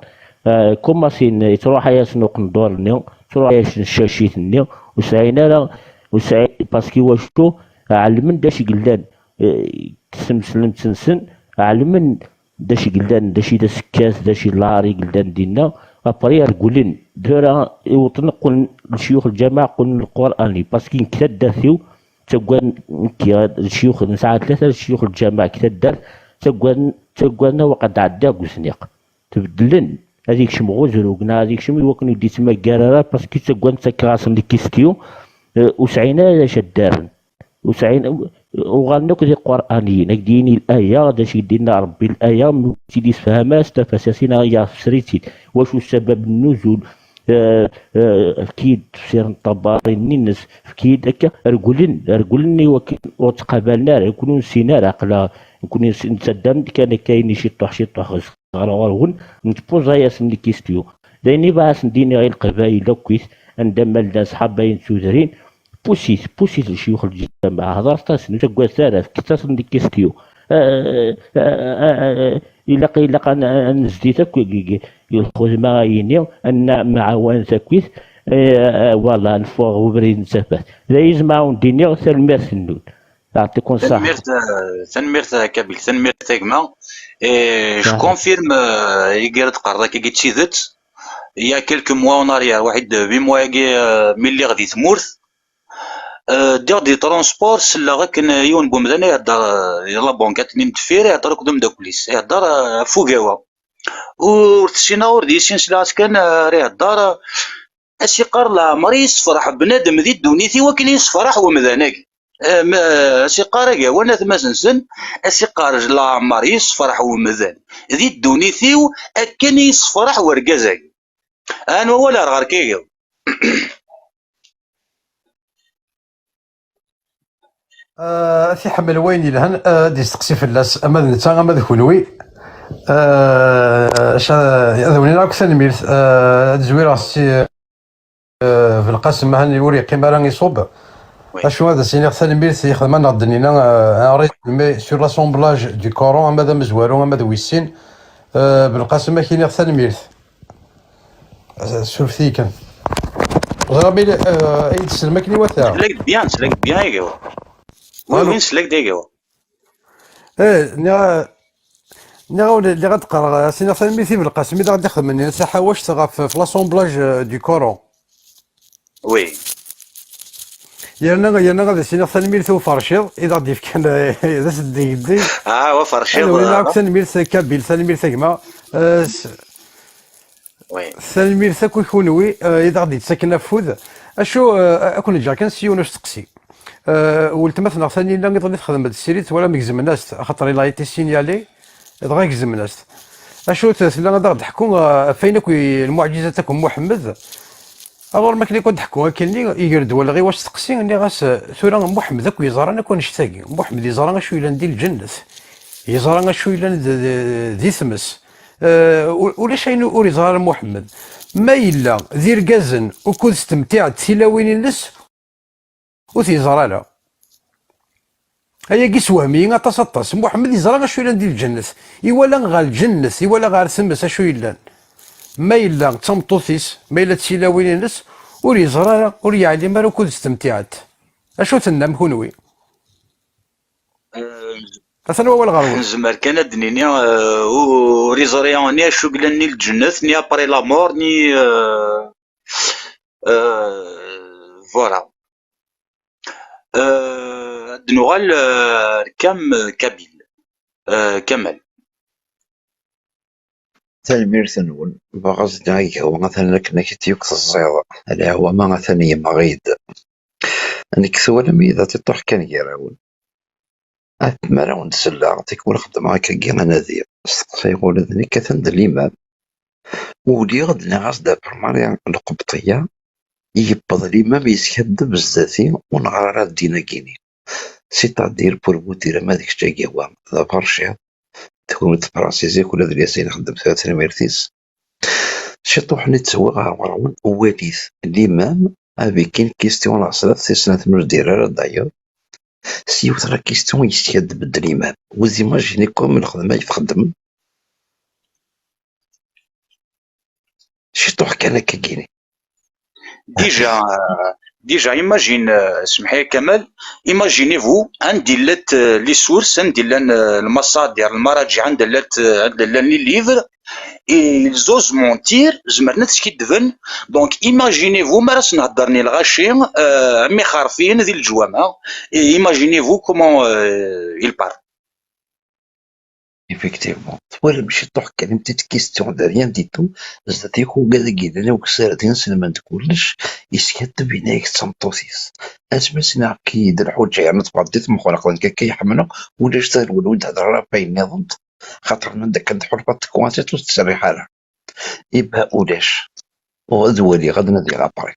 euh, commencé, yettruḥ-asen uqendur-nni, yettruḥ-asen ccacit-nni, ur sɛin ara, ur sɛin, parce que wacu, ɛelmen d acu i yellan, euh, tesmeslemt-nsen, ɛelmen d acu i yellan, d acu i d asekkas, d acu i d lɛar i yellan dinna, après rewlen. Tura iwṭen qqlen, lecyux lǧameɛ qqlen lqurani, parce que nekk taddart-iw, ttaggaden, nekk, lecyux, nesɛa tlata lecyux lǧameɛ deg taddart, ttaggaden, ttaggaden awa qad ɛeddiɣ deg uzniq. Tbeddlen, ad ikcem ɣ uzrug, neɣ ad ikcem i wakken ur d-ittmaggar ara, parce que ttaggaden ttakkeɣ-asen les questions, euh, ur sɛin ara d acu ad d-rren. Ur sɛin, uɣalen akk d iquraniyen, ad k-d-yini laya, d acu i d-yenna Rebbi laya, mi ur tt-id-yessefham ara s tafasir-is neɣ yessefser-itt-id. Wacu ssabab nnuzul? Eh, eh, efk-iyi-d tefsir n Ṭabari-nni-ines, efk-iyi-d akka, reglen, reglen i wakken ur ttqabalen ara, nekkni ur nessin ara, aql-aɣ, nekkni nettaddam-d kan akka ayen i ciṭuḥ, ciṭuḥ ɣer ɣur-wen, nettpuẓa-yasen les questions. D ayen i bɣiɣ ad sen-d-iniɣ i Leqbayel akkit, anda ma llan ṣṣḥaba-yi n tudrin, Pussit, pussit lecyux lǧameɛ, hedret-asen, ur ttaggadet ara, fket-asen les questions. Eh, eh, eh, eh, ilaq, ilaq ad n-, ad nezdit akk deg, deg, deg lxedma-ayini, ad nemɛawan akkit, eh, eh, voilà, neffeɣ ɣer ubrid n tafat. D ayen i zemreɣ ad wen-d-iniɣ, tanemmirt-nnun. Yeɛṭikum ṣṣeḥḥa. Tanemmirt, eh, tanemmirt a Kabil, tanemmirt a gma. Et je confirme, eh, igi ara d-teqqareḍ akkagi d tidet. Il y a quelques mois en arrière, waḥid huit mois-agi, eh, mi lliɣ di tmurt, eh, ddiɣ di transport, selleɣ akken yiwen n wemdan ihedder, eh, di la banquette-nni n deffir, ihedder akked umeddakel-is, ihedder, eh, ɣef ugawa. Ur t-ssineɣ, ur d-yessin, sliɣ-as kan, eh, ara ihedder, eh, as-iqqar: "Leɛmer i yessefreḥ bnadem di ddunit-iw akken i yessefreḥ wemdan-agi." Eh, ma, as-iqqar agawan atmasen-nsen, as-iqqar: "Leɛmer i yessefreḥ wemdan di ddunit-iw akken i yessefreḥ wergaz-agi." Ɛan wawal ar ɣer kagi. Ah, ad t-iḥemmel wayen yelhan, ah, ad d-isteqsi fell-as, ama d netta, ama d kenwi. Ah, ca-, ad wen-iniɣ akk tanemmirt. Ah, ad zwireɣ si, ah, Belqasem, ahan ur yeqqim ara iṣub. Oui. Acu ad as-iniɣ, tanemmirt i xedma neɣ d-nina, ah, un résumé sur l'assemblage du Coran, ama d amezwaru, ama d wis sin. Ah, Belqasem, ad k-iniɣ tanemmirt. Suref-iyi kan. Ẓriɣ mi, eh, ay d-tselm akken iwata. Slak bien, slak bien, iga. Oui, oui, slak d iga. Eh, nniɣ, nniɣ-awen lliɣ ad d-qqareɣ, ad s-iniɣ tanemmirt i Belqasem i d aɣ-d-ixedmen ass-a ḥawact ɣef, ɣef l'assemblage, euh, du Coran. Oui. Yerna, yerna ad as-iniɣ tanemmirt i Uferciḍ i d aɣ-d-yefkan, eh, d as-d-yegdey. Ah, Uferciḍ, ad wen-iniɣ akk tanemmirt a Kabil, tanemmirt a gma. Eh, s-, oui. Tanemmirt akk i kunwi, eh, i d aɣ-d-yettaken afud. Acu, eh, ad ken-ǧǧeɣ kan s yiwen usteqsi. Eh, weltma-tneɣ Tanina iḍelli texdem-d ssiri, twalam gezmen-as-t, axaṭer il a été signalé, dɣa gezmen-as-t. Acu t-, tella ad aɣ-d-teḥku, eh, ɣef wayen akk i, lmuɛǧizat akk n Muḥemmed? Alors, mi akken akk ad d-ḥkuɣ akkenni, iger-d walɣiw asteqsi, nniɣ-as, eh, tura Muḥemmed akk yeẓran akk annect-agi. Muḥemmed yeẓra acu yellan di lǧennet. Yeẓra acu yellan d, d, di tmes. Eh, u-, ulac ayen ur yeẓra ara Muḥemmed. Ma yella d irgazen ukud s temtiɛet tilawin-ines, ur t-yeẓra ara. Ayagi swehmen-iyi aṭas, aṭas. Muḥemmed yeẓra acu yellan di lǧennet. Iwala ɣer lǧennet, iwala ɣer tmes acu yellan. Ma yella d tameṭṭut-is, ma yella d tilawin-ines, ur yeẓra ara, ur yeɛlim ara ukud s temtiɛet. Acu tennam kunwi? Euh, atan wawal ɣer-wen. Nezmer kan ad d-nini, euh, ur yeẓri ni acu yellan ni lǧennet, ni après la mort, ni, euh, euh, voilà. Euh, ad d-nuɣal, euh, ar Kam-, Kabil. Euh, Kamal. Tanemmirt-nwen. Bɣiɣ ad s-d-iniɣ, lehwa atan akken akka i tt-yakk teẓẓiḍ. Lehwa ma atan yemmeɣ-id. Nekk twalam-iyi d aṭiṭuḥ kan gar-awen. Ɣef mi ara wen-d-selleɣ, tikwal xeddmeɣ akkagi anadi. Steqsayeɣ ula d nekk, atan d limam. Uliɣ-d, nniɣ-as-d: "A Pir Mari Lqebṭiya, yewweḍ limam yeskaddeb zdat-i, ur neɣri ara ddin-agi-ni." C'est-à-dire, pour vous dire, ama d kečč a Gawa, d aferciḍ, d kunwi tefransizik, ula d Lyasin ixeddem tura tanemmirt-is. Ciṭuḥ-nni ttewwiɣ ɣer ɣur-wen, walit limam avec une question neɣ snat, tis snat ur s-d-yerri ara d'ailleurs. S yiwet la question yeskaddeb-d limam. Vous imaginez comme lxedma i txeddmem? Ciṭuḥ kan akkagini. Déjà, euh, déjà, imagine, euh, semḥ-iyi a Kamal, imaginez-vous, anda llant, euh, les sources, anda llan, euh, lmaṣadir, lmaraǧiɛ, anda llant, euh, anda llan les livres, et ils osent mentir, zemren ad skiddben. Donc, imaginez-vous, mi ara sen-heddren i lɣaci, euh, am ixerfiyen di leǧwama, et imaginez-vous comment, euh, ils parlent. Effectivement. Twalam ciṭuḥ kan, une petite question de rien du tout. Zdat-i ugad i yellan ukessar din, selmen-d kullec, yeskaddeb yenna-yak d tameṭṭut-is. Asmi s-nniɣ-k-id lḥuǧa yerna tebɣa-d i tmeqqer aql-ak akka yeḥmel, ulac tarewla ur d-hedreɣ ara ɣef wayen nniḍen, xaṭer nnan-d akken tḥulfaḍ tkuɛsiṭ ur tettserriḥ ara. Iba ulac. Ad waliɣ, ad nadiɣ après.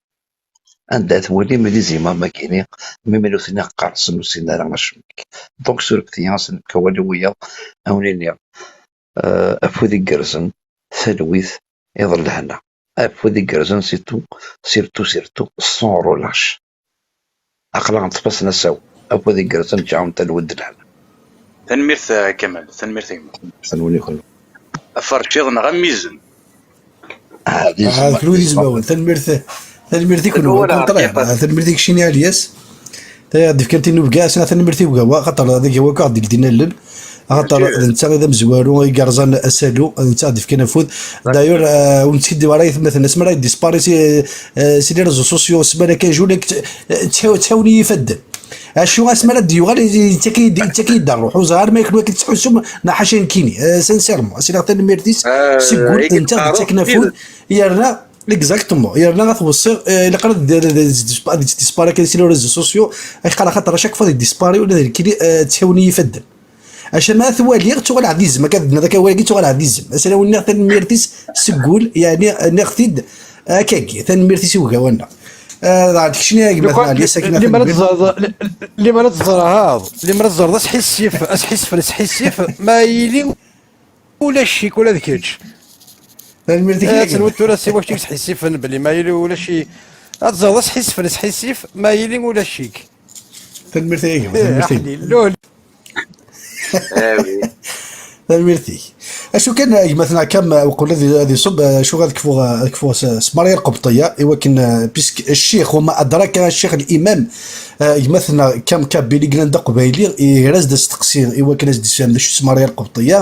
Anda ad twalim les imams-agi-ni, mi nutni qqersen ur ssinen ara acemmek. Donc surfet-iyi, ad sen-nefk awal i wiyaḍ, ad wen-iniɣ, euh, afud igerrzen, talwit, iḍ n lehna. Afud igerrzen, surtout, surtout, surtout, sans relâche. Aql-aɣ neṭṭef-asen asawen. Afud igerrzen, ǧǧeɣ-awen talwit d lehna. Tanemmirt, a Kamal, tanemmirt a gma. Ḥsen win iken. Aferciḍ neɣ am izen. Ah, d Ah, izem-, kenwi d d izem-, izmawen. Tanemmirt, tanemmirt i kenwi. Au contraire. Ah, tanemmirt i keččini, Alyas. Tayeɣ d-ifkan tinubga, asna tanemmirt i ugawa, axaṭer d agawa akk aɣ-d-ildin allen, axaṭer d netta i d amezwaru i yerẓan asalu, d netta aɣ-d-ifkan afud. D'ailleurs, euh, ur nettkeddiw ara aytmaten, asmi ara yeddispari si, euh, si les réseaux sociaux, ssmana kan jun, ttḥawin-iyi ifadden. Acu asmi ara d-yuɣal, yettak-iyi-d, yettak-iyi-d ṛṛuḥ, ur ẓriɣ ara ma akken wakken tettḥussum, neɣ ḥaca nekkini. Euh, sincèrement, as-iniɣ tanemmirt-is, seg wul, d netta aɣ-d-ittaken afud, yerna Exactement. Yerna ad t-weṣṣiɣ, eh, ilaq ara ad d-, ad d-, ad d-, ad d-dispara kan si les réseaux sociaux, ak-qqar axaṭer à chaque fois d-dispari ula d nekkini, eh, ttḥiwen-iyi ifadden. Aca ma twaliɣ, ttuɣaleɣ d izem, akka d-nniḍ akka wagi, ttuɣaleɣ d izem. Asalaw nniɣ tanemmirt-is seg wul, yeɛni nniɣ-t-id akkagi, tanemmirt-is i ugawa-nneɣ. Eh, dɣa tekcem-iyi gma Lukan, Tnali, ass-akken ad limer ad tanemmirt. Tẓerḍ, li-, limer ad tẓerhaḍ, limer ad tẓerḍ asḥissif, asḥissef, asḥissif, ma yili ulac-ik ula d kečč. Tanemmirt-ik. Eh, a gma. Tenwiḍ tura si wakk-ik sḥissifen belli ma yili ulac-i. Ad tẓerḍ asḥissef n sḥissif ma yili ulac-ik. Tanemmirt-ik a gma, eh, tanemmirt-ik. Aḥlil, lul. Tanemmirt-ik. Acu kan, a gma-tneɣ Kam, uqbel ad, ad iṣubb, eh, acu ad kfuɣ, ad kfuɣ s, s Maria Lqebṭiya, i wakken, eh, puisque ccix, wa ma adraka ccix, l'imam, Eh, gma-tneɣ Kam Kabili, yellan d aqbayli, iger-as-d asteqsi i wakken ad s-d-isfhem d acu-tt Maria Lqebṭiya,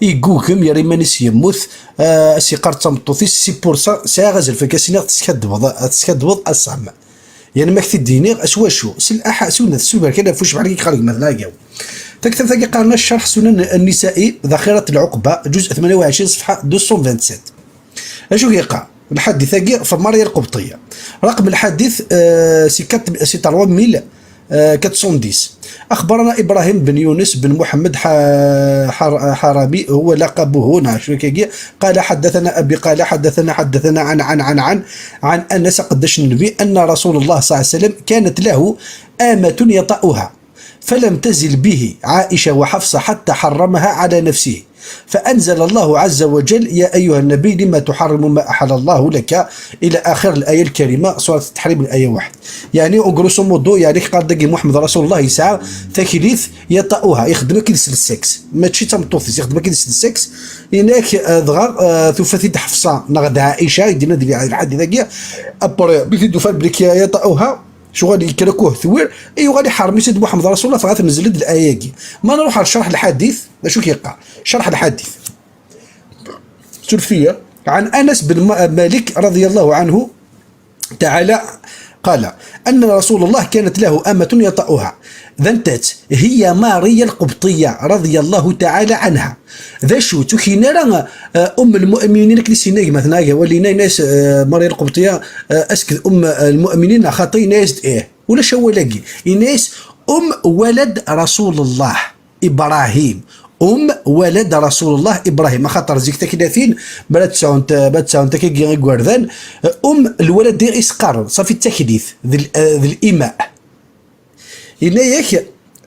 yeggugem, yerra iman-is yemmut, eh, as-yeqqar d tameṭṭut-is, c'est pour ça, sɛiɣ azref akka s-iniɣ, teskaddbeḍ, teskaddbeḍ a Sam. Yerna ma k-t-id-iniɣ, s wacu? S laḥ-, s unat, s uberkan ɣef ucebḥan i yeqqar gma-tneɣ agaw. Taktabt-agi qqaren-as Cerḥ Sunan Nnisa'i, Daxirat Lɛuqba, ǧuz tmanya u ɛecrin, ṣefḥa deux cent vingt-sept. Acu i yeqqar? Lḥadit-agi ɣef Maria Lqebṭiya. Raqem lḥadit, euh, c'est quatre, c'est trois mille quatre cent dix. أخبرنا إبراهيم بن يونس بن محمد ح-، حر-، حرمي، هو لقبه، نعم، شو كيجي؟ قال: حدثنا أبي، قال: حدثنا، حدثنا عن، عن، عن، عن، عن أنس قداش النبي أن رسول الله صلى الله عليه وسلم كانت له أمة يطأها، فلم تزل به عائشة وحفصة حتى حرمها على نفسه، فأنزل الله عز وجل: يا أيها النبي لم تحرم ما أحل الله لك، إلى آخر الآية الكريمة، سورة التحريم، الآية واحد. يعني، grosso modo، يعني، كيقال داكي محمد رسول الله يسعى تكليف يطأها، يخدم كي يدس السكس، ماشي تمطوط، يخدم كي يدس السكس. إنك، آه، دغا، آه، توفى حفصة، نغد عائشة، يدينا دي الحديث داكي، أبري، بيتي دوفا بليك يطأها، شغل يكركوه ثوير، اي يغال يحرم سيد محمد رسول الله، فغات نزلت الآية كي. ما نروح على شرح الحديث، شو كيقع؟ شرح الحديث. سلفية عن أنس بن ما-، مالك رضي الله عنه تعالى قال أن رسول الله كانت له أمة يطأها. ذنتت هي ماريا القبطية رضي الله تعالى عنها. ذا شو تكينا، آه، أم المؤمنين كريستينا، مثلا، ولينا ناس، آه، ماريا القبطية، آه، أسكت أم المؤمنين، خاطي ناس، إيه. Ulac awal-agi. Yenna-yas: أم ولد رسول الله إبراهيم. أم ولد رسول الله إبراهيم. Axaṭer zik taknatin, mi ara d-sɛunt, mi ara d-sɛunt akkagi igerdan, أم الولد i s-qqaren, ṣafi d taklit, d l-, d الإماء. Yenna-yak,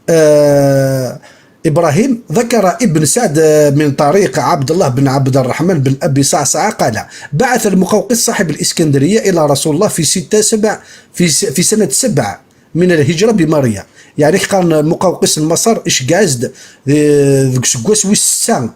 آه، إبراهيم ذكر ابن سعد، آه، من طريق عبد الله بن عبد الرحمن بن أبي صعصعة قال: بعث المقوقس صاحب الإسكندرية إلى رسول الله في ستة سبع، في س-، في سنة سبع من الهجرة بماريا. يعني كيقال مقوقس المصر إش قازد، آه، ذوك سكواس ويس ستة.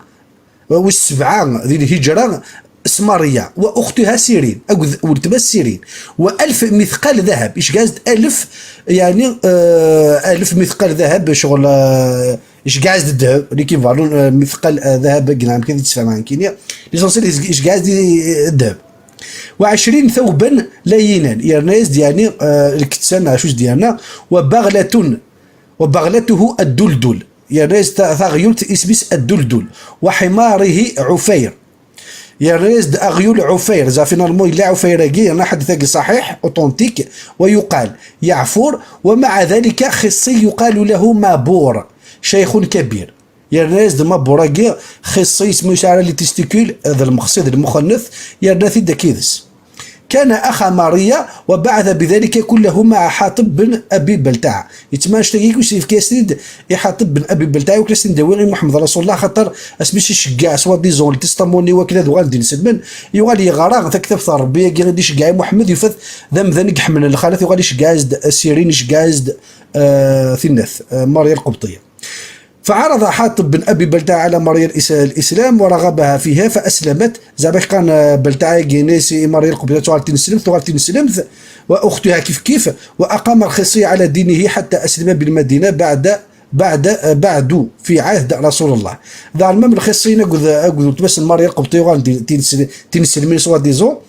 Wis sebɛa di lhijra s Mariya, وأختها سيرين, akked weltma-s Sirin. وألف مثقال ذهب, iceggeɛ-as-d alef, yeɛni, eh, alef مثقال ذهب, ccɣel, eh, iceggeɛ-as-d ddheb, l'équivalent, eh, مثقال, eh, ذهب, akken amek ad t-id-sfehmeɣ nekkini. L'essentiel, iceggeɛ-as-d, eh, ddheb. وعشرين ثوبا لينا, yerna-yas-d, yeɛni, eh, lkettan, neɣ acu i s-d-yerna, وبغلة, وبغلته الدلدل. Yerna-yas-d ta-, taɣyult, isem-is Adduldul. وحماره عفير. Yerna-yas-d aɣyul Ɛufayr. Zeɛma finalement yella Ɛufayr-agi, yerna ḥadit-agi ṣaḥiḥ, authentique. ويقال يعفور، ومع ذلك خصي يقال له مابور، شيخ كبير. Yerna-yas-d Mabur-agi, xissi, isem-is ara les testicules, d lmexṣi d lmuxennef, yerna-t-id akka yid-s. كان أخا ماريا وبعث بذلك كله مع حاطب بن أبي بلتعة. Yettmanec tagi, yefka-yas-ten-id i Ḥaṭib ben Abi Beltaɛ, iwakken ad s-ten-id-yawi i Muḥemmed Rasulullah, axaṭer asmi i s-iceggeɛ swadizan le testimoni, iwakken ad uɣalen d inselmen, yuɣal yeɣra taktabt n Ṛebbi-agi i d-iceggeɛ i Muḥemmed, yufa-t d amdan i iḥemmlen lxalat, yuɣal iceggeɛ-as-d Sirin, iceggeɛ-as-d, eh, tinnat, eh, Mariya Lqebṭiya. فعرض حاطب بن أبي بلتعة على مريا الإس-، الإسلام ورغبها فيها فأسلمت. زعما كان، آه، بلتعة يجينيسي مريا القبطية تغال تنسلم، تغال تنسلم، وأختها كيف كيف، وأقام الخصي على دينه حتى أسلم بالمدينة بعد، بعد، آه، بعد في عهد رسول الله. دار ما من الخصيين أقول، أقول تبس مريا القبطية تغال تنسلم، تنسلم من سوا ديزون.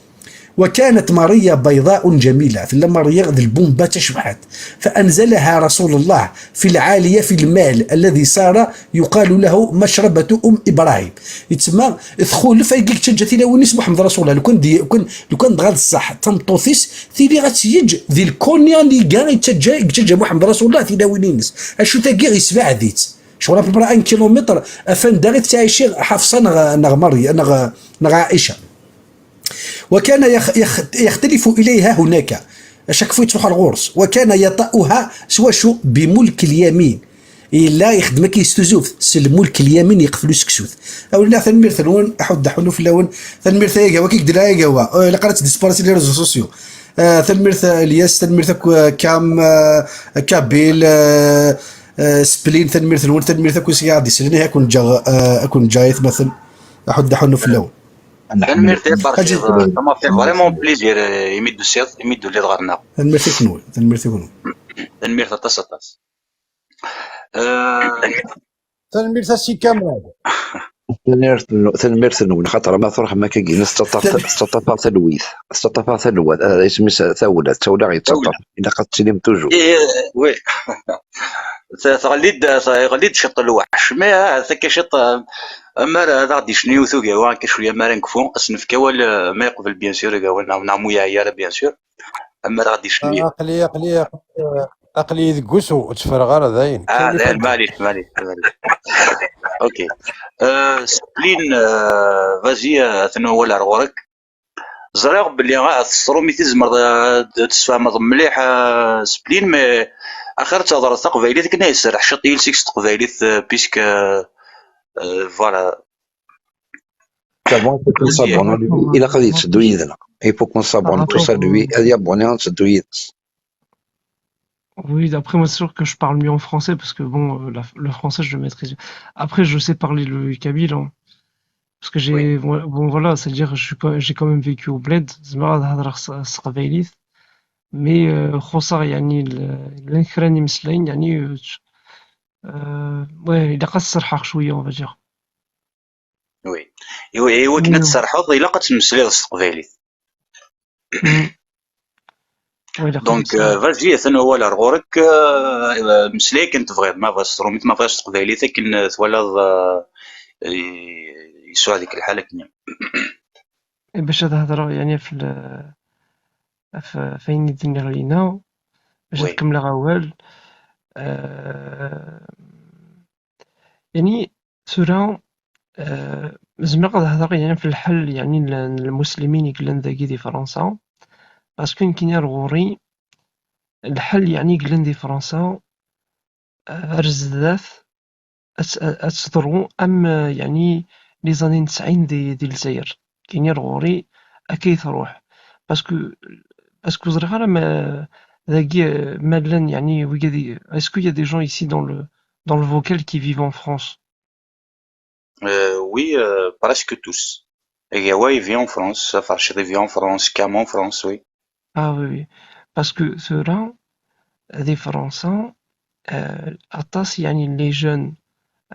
وكانت ماريا بيضاء جميلة، تلا ماريا ذ البومبا تشبحت، فأنزلها رسول الله في العالية في المال الذي صار يقال له مشربة أم إبراهيم. يتسمى تخولف أي كيك تشجع تلاوينيس محمد رسول الله. لو كان دي-، لو كان، لو كان دغال الصح تنطوثيس تيلي غتسيج ذي الكونيا اللي كان يتشجع، يتشجع محمد رسول الله تلاوينيس. أشو تاقي غي سبع ذيت. شغل أبرا أن كيلومتر أفن داغي تعيشي حفصة نغ-، نغ ماريا، نغ-، نغ عائشة. وكان يخ-، يخ-، يختلف إليها هناك. شاك فويت تروح الغورس. وكان يطأها سوا شو بملك اليمين. إلا يخدم كي يستوزوف، سل ملك اليمين يقفلو سكسوث. أو لا، ثنمير ثنون، أحد حلو في اللون. ثنمير ثايقة، وكيك دلا يقوا. أو إلا قرأت ديسبارسي لي ريزو سوسيو. آه، ثنمير ثا-، الياس، ثنمير ثاكو-، كام، آه، كابيل، آه، آه، سبلين، ثنمير ثنون، ثنمير ثاكو سيادي. سلني هاكون جا، آه، أكون جايث مثل. أحد حلو في اللون. Tanemmirt i Barcid, ça m'a fait vraiment plaisir, euh, imi d-tusiḍ, imi d-tuliḍ ɣer-neɣ. Tanemmirt i kenwi, tanemmirt i kenwi. Tanemmirt aṭas, aṭas. Euh, Tanemmirt a Si Kamal. Tanemmirt-nwen, tanemmirt-nwen, xaṭer ma truḥem akka gina tettaṭṭaf, tettaṭṭaf talwit, tettaṭṭaf talwit, ah, isem-is tawla, d tawla i tettaṭṭaf, ilaq ad tettilim toujours. Eh, oui. T-, teɣli-d, teɣli-d ciṭ lweḥc, mais, ah, takka ciṭ, ah, amar ad aɣ-d-icnu yiwet ugawa, akka cwiya mi ara nekfu, ad s-nefk awal, ah, ma yeqbel, bien sûr, ugawa, neɣ, neɣ mu yeɛya ara, bien sûr, amar ad aɣ-d-icnu. Ah, aql-i, aql-i, aql-i, aql-i deg wusu, ur tteffreɣ ara dayen. Ah, dayen, maɛlic, maɛlic, maɛlic. Ok. Euh, Splin, euh, vas-y, euh, atan wawal ar ɣur-k. Ẓriɣ belli, ah, s tṛumit i tzemreḍ, ah, ad d-tesfehmeḍ mliḥ, ah, Splin, mais axir ad thedreḍ taqbaylit akken ad iserreḥ ciṭ yiles-ik s teqbaylit, ah, puisque, ah, ah, voilà. C'est bon, il faut qu'on s'abonne. Ilaq ad yetteddu yid-neɣ. Il faut qu'on s'abonne tous à lui. Ad yabonné, ad tetteddu yid-s. Oui, après, moi, c'est sûr que je parle mieux en français parce que, bon, euh, la- le français, je le maîtrise. Après, je sais parler le kabyle, hein. Parce que j'ai, Oui. Vo- bon, voilà, c'est-à-dire, je suis quand- j'ai quand même vécu au bled, زعما هضرة خص- خص قبايليت. Mais, euh, خصوصا، يعني، ال- لان كراني مسلين، يعني، euh, tu- euh, ouais, il a شوية, on va dire. Oui. Et oui, et oui, كنا تسرحض، إلا قد تمسليض s teqbaylit. Donc, euh, vas-y, atan wawal ar ɣur-k, euh, meslay akken tebɣiḍ, ma bɣiḍ s tṛumit, ma bɣiḍ s teqbaylit, akken, euh, twalaḍ, euh, i- yesɛu dik lḥal akken. Eh, bac ad hedreɣ, يعني, في ال- في, في ayen i d-nniɣ lina, bac ad kemmleɣ awal. Euh, يعني, tura, euh, zemreɣ ad hedreɣ, يعني, في الحل, يعني, n- n المسلمين i yellan dagi di Fransa. Parce que nekkini ar ɣur-i, الحل, يعني, i yellan di Fransa, euh, ar zdat, ad, ad teḍru am, euh, يعني, les années n tesɛin di, di Lezzayer. Nekkini ar ɣur-i, akka i truḥ. Parce que, parce que ur ẓriɣ ara ma dagi, euh, ma llan, يعني, wigad i- est-ce qu'il y a des gens ici dans le, dans le vocal qui vivent en France? Euh, oui, euh, presque tous. Agawa, il vit en France, Aferciḍ, il vit en France, Kam en France, oui. Ah oui, oui. Parce que tura, di Fransa, euh, aṭas, يعني, les jeunes,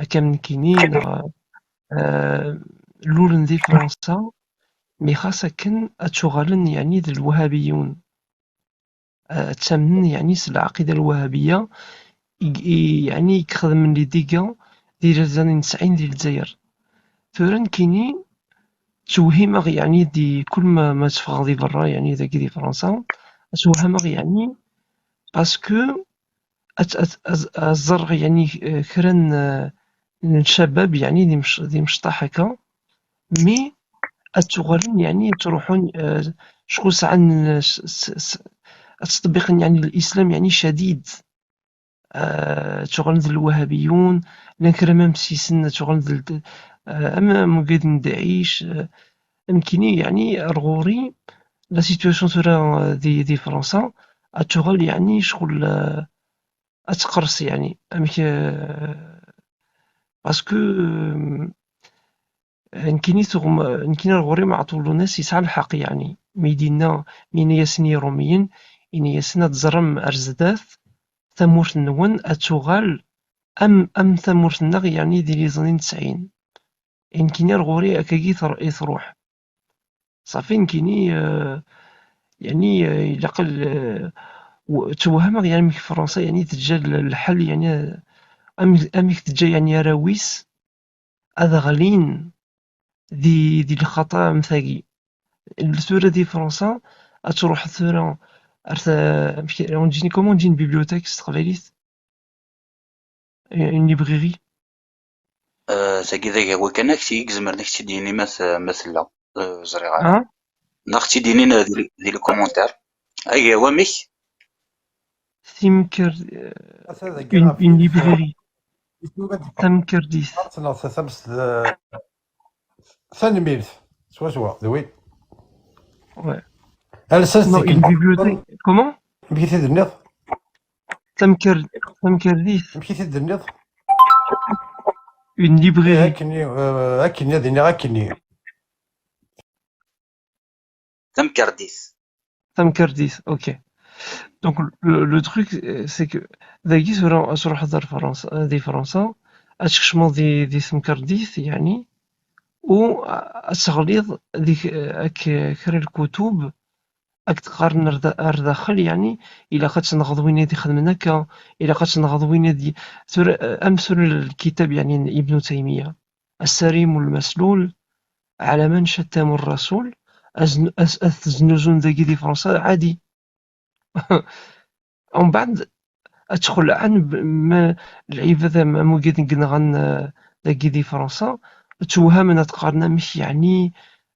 akka am nekkini, neɣ, euh, lulen di Fransa, mais xas akken ad ttuɣalen, يعني, d lwahabiyun. آه، تامن يعني س العقيدة الوهابية، ي-، ي-، يعني يخدم les dégâts ديال les années تسعين ديال الجزائر. ثورا كيني توهمغ يعني دي كل ما، ما تفغ دي برا يعني داكي دي فرنسا، توهمغ يعني parce que أت-، أت-، أز-، أزرغ يعني، آه، كرا ن-، آه، الشباب يعني دي مش-، دي مشطحكة. Mais أتغرن يعني تروحون، آه، شغل ساعة ن-، س-، س-، س-، أتطبق يعني الإسلام يعني شديد. آه، تغرن الوهابيون، لان كرا مام سيسن تغرن ال-، آه، أما مقيد داعش، آه، يمكن يعني رغوري la situation ترى دي، دي فرنسا، أتغل يعني شغل، آه، أتقرص يعني، أمك، آه، Parce que, euh, nekkini tuɣem-, nekkini ar ɣur-i Maɛṭul Lunas yesɛa lḥeqq, yeɛni, mi d-yenna, mi yenna-yasen i Iṛumiyen, yenna-yasen ad teẓrem ar zdat, tamurt-nwen ad tuɣal am, am tamurt-nneɣ, yeɛni di les années tesɛin. Nekkini ar ɣur-i akkagi i tr-, i truḥ. Ṣafi, nekkini, euh, yeɛni, euh, ilaq l-, euh, w-, ttwehmeɣ, yeɛni, amek Fransa, yeɛni, teǧǧa l-, lḥal, yeɛni, euh, am-, amek teǧǧa, yeɛni, arraw-is ad ɣlin di, di lxaṭa am tagi. Tura di Fransa, ad truḥ tura ar ta-, amek, on dit, comment on dit une bibliothèque s teqbaylit? Une librairie? Euh, tagi d agawi kan, ak-tt-, i izemren ak-tt-id-yini ma t-, ma tella. Euh, ẓriɣ ara. Hein? Neɣ ak-tt-id-yinin, euh, di, di les commentaires. Agawi amek? Timker-, euh, une, une librairie. Tamkerdit. Neɣ ta-, ta-, tanemmirt. Swaswa, d win. Ouais. Non, une bibliothèque. Comment? Amek i t-id-tenniḍ? Tamker-, tamkerdit. Amek i t-id-tenniḍ? Une librairie. Eh, akkenni, eh, akkenni, ad iniɣ akkenni. Tamkerdit. Tamkerdit, ok. Donc, le, le truc, euh, c'est que dagi tura ad truḥeḍ ar Fransa, euh, di Fransa, ad tkecmeḍ di, di temkerdit, yeɛni, u ad teɣliḍ di, euh, ak-, kra n lkutub, ad k-d-qqaren ar da-, ar daxel, yeɛni, ilaq ad tenɣeḍ win ad ixedmen akka, ilaq ad tenɣeḍ win ad y-, tura, euh, am tura lkitab, yeɛni, n Ibn Taymiya, السريم المسلول على من شتم الرسول, ad zn-, ad, ad t-znuzun dagi di Fransa, ɛadi. Umbeɛd, ad ttxelɛen b-, ma lɛibad am, am wigad i yenɣan, eh, dagi di Fransa, ttewhamen ad qqaren amek, yeɛni,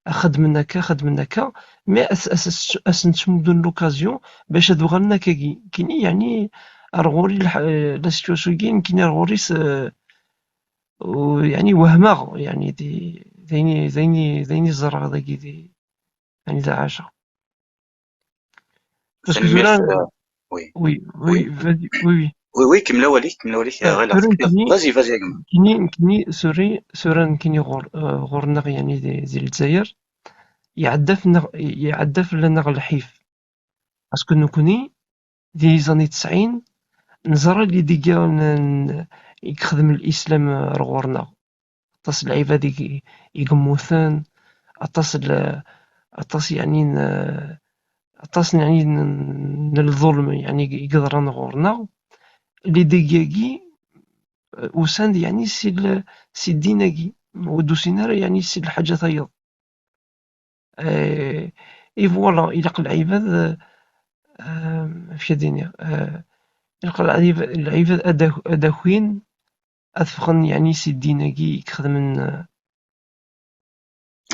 xedmen akka, xedmen akka, mais as, as, as, ad sen-ttmudden l'occasion bac ad uɣalen akkagi. Kini, yeɛni, ar ɣur-i lḥ-, eh, la situation-agi, nekkini ar ɣur-i s-, eh, u, yeɛni, wehmeɣ, yeɛni, di, d ayen i, d ayen i, d ayen i ẓerreɣ dagi di, yeɛni, d aɛaceɣ. Parce que tura, euh, oui. Oui, oui, oui, vas-y, oui, oui. Oui, oui, kemmel awal-ik, kemmel awal-ik, euh, ɣileɣ tura tekfiḍ. Nekkini, vas-y, vas-y, a gma. Nekkini, nekkini, sorry, tura nekkini ɣur-, euh, ɣur-neɣ, yeɛni, di, di Lezzayer, iɛedda fell-, iɛedda fell-aneɣ lḥif. Parce que nekkni, di les années tesɛin, neẓra les dégâts n, n, i yexdem l'islam ar ɣur-neɣ. Aṭas n lɛibad i, i yemmuten, aṭas n, aṭas, yeɛni, n, aṭas n, yeɛni, n, n lḍulm, yeɛni, i yeḍran ɣur-neɣ. Les dégâts-agi, euh, usan-d, yeɛni, si l-, si ddin-agi, ur d-usin ara, yeɛni, si lḥaǧa tayeḍ. Eh, et voilà, ilaq lɛibad, eh, amek ad iniɣ, eh, ilaq lɛib-, lɛibad ad ak-, ad akin, ad ffɣen, yeɛni, si ddin-agi i ixedmen, eh.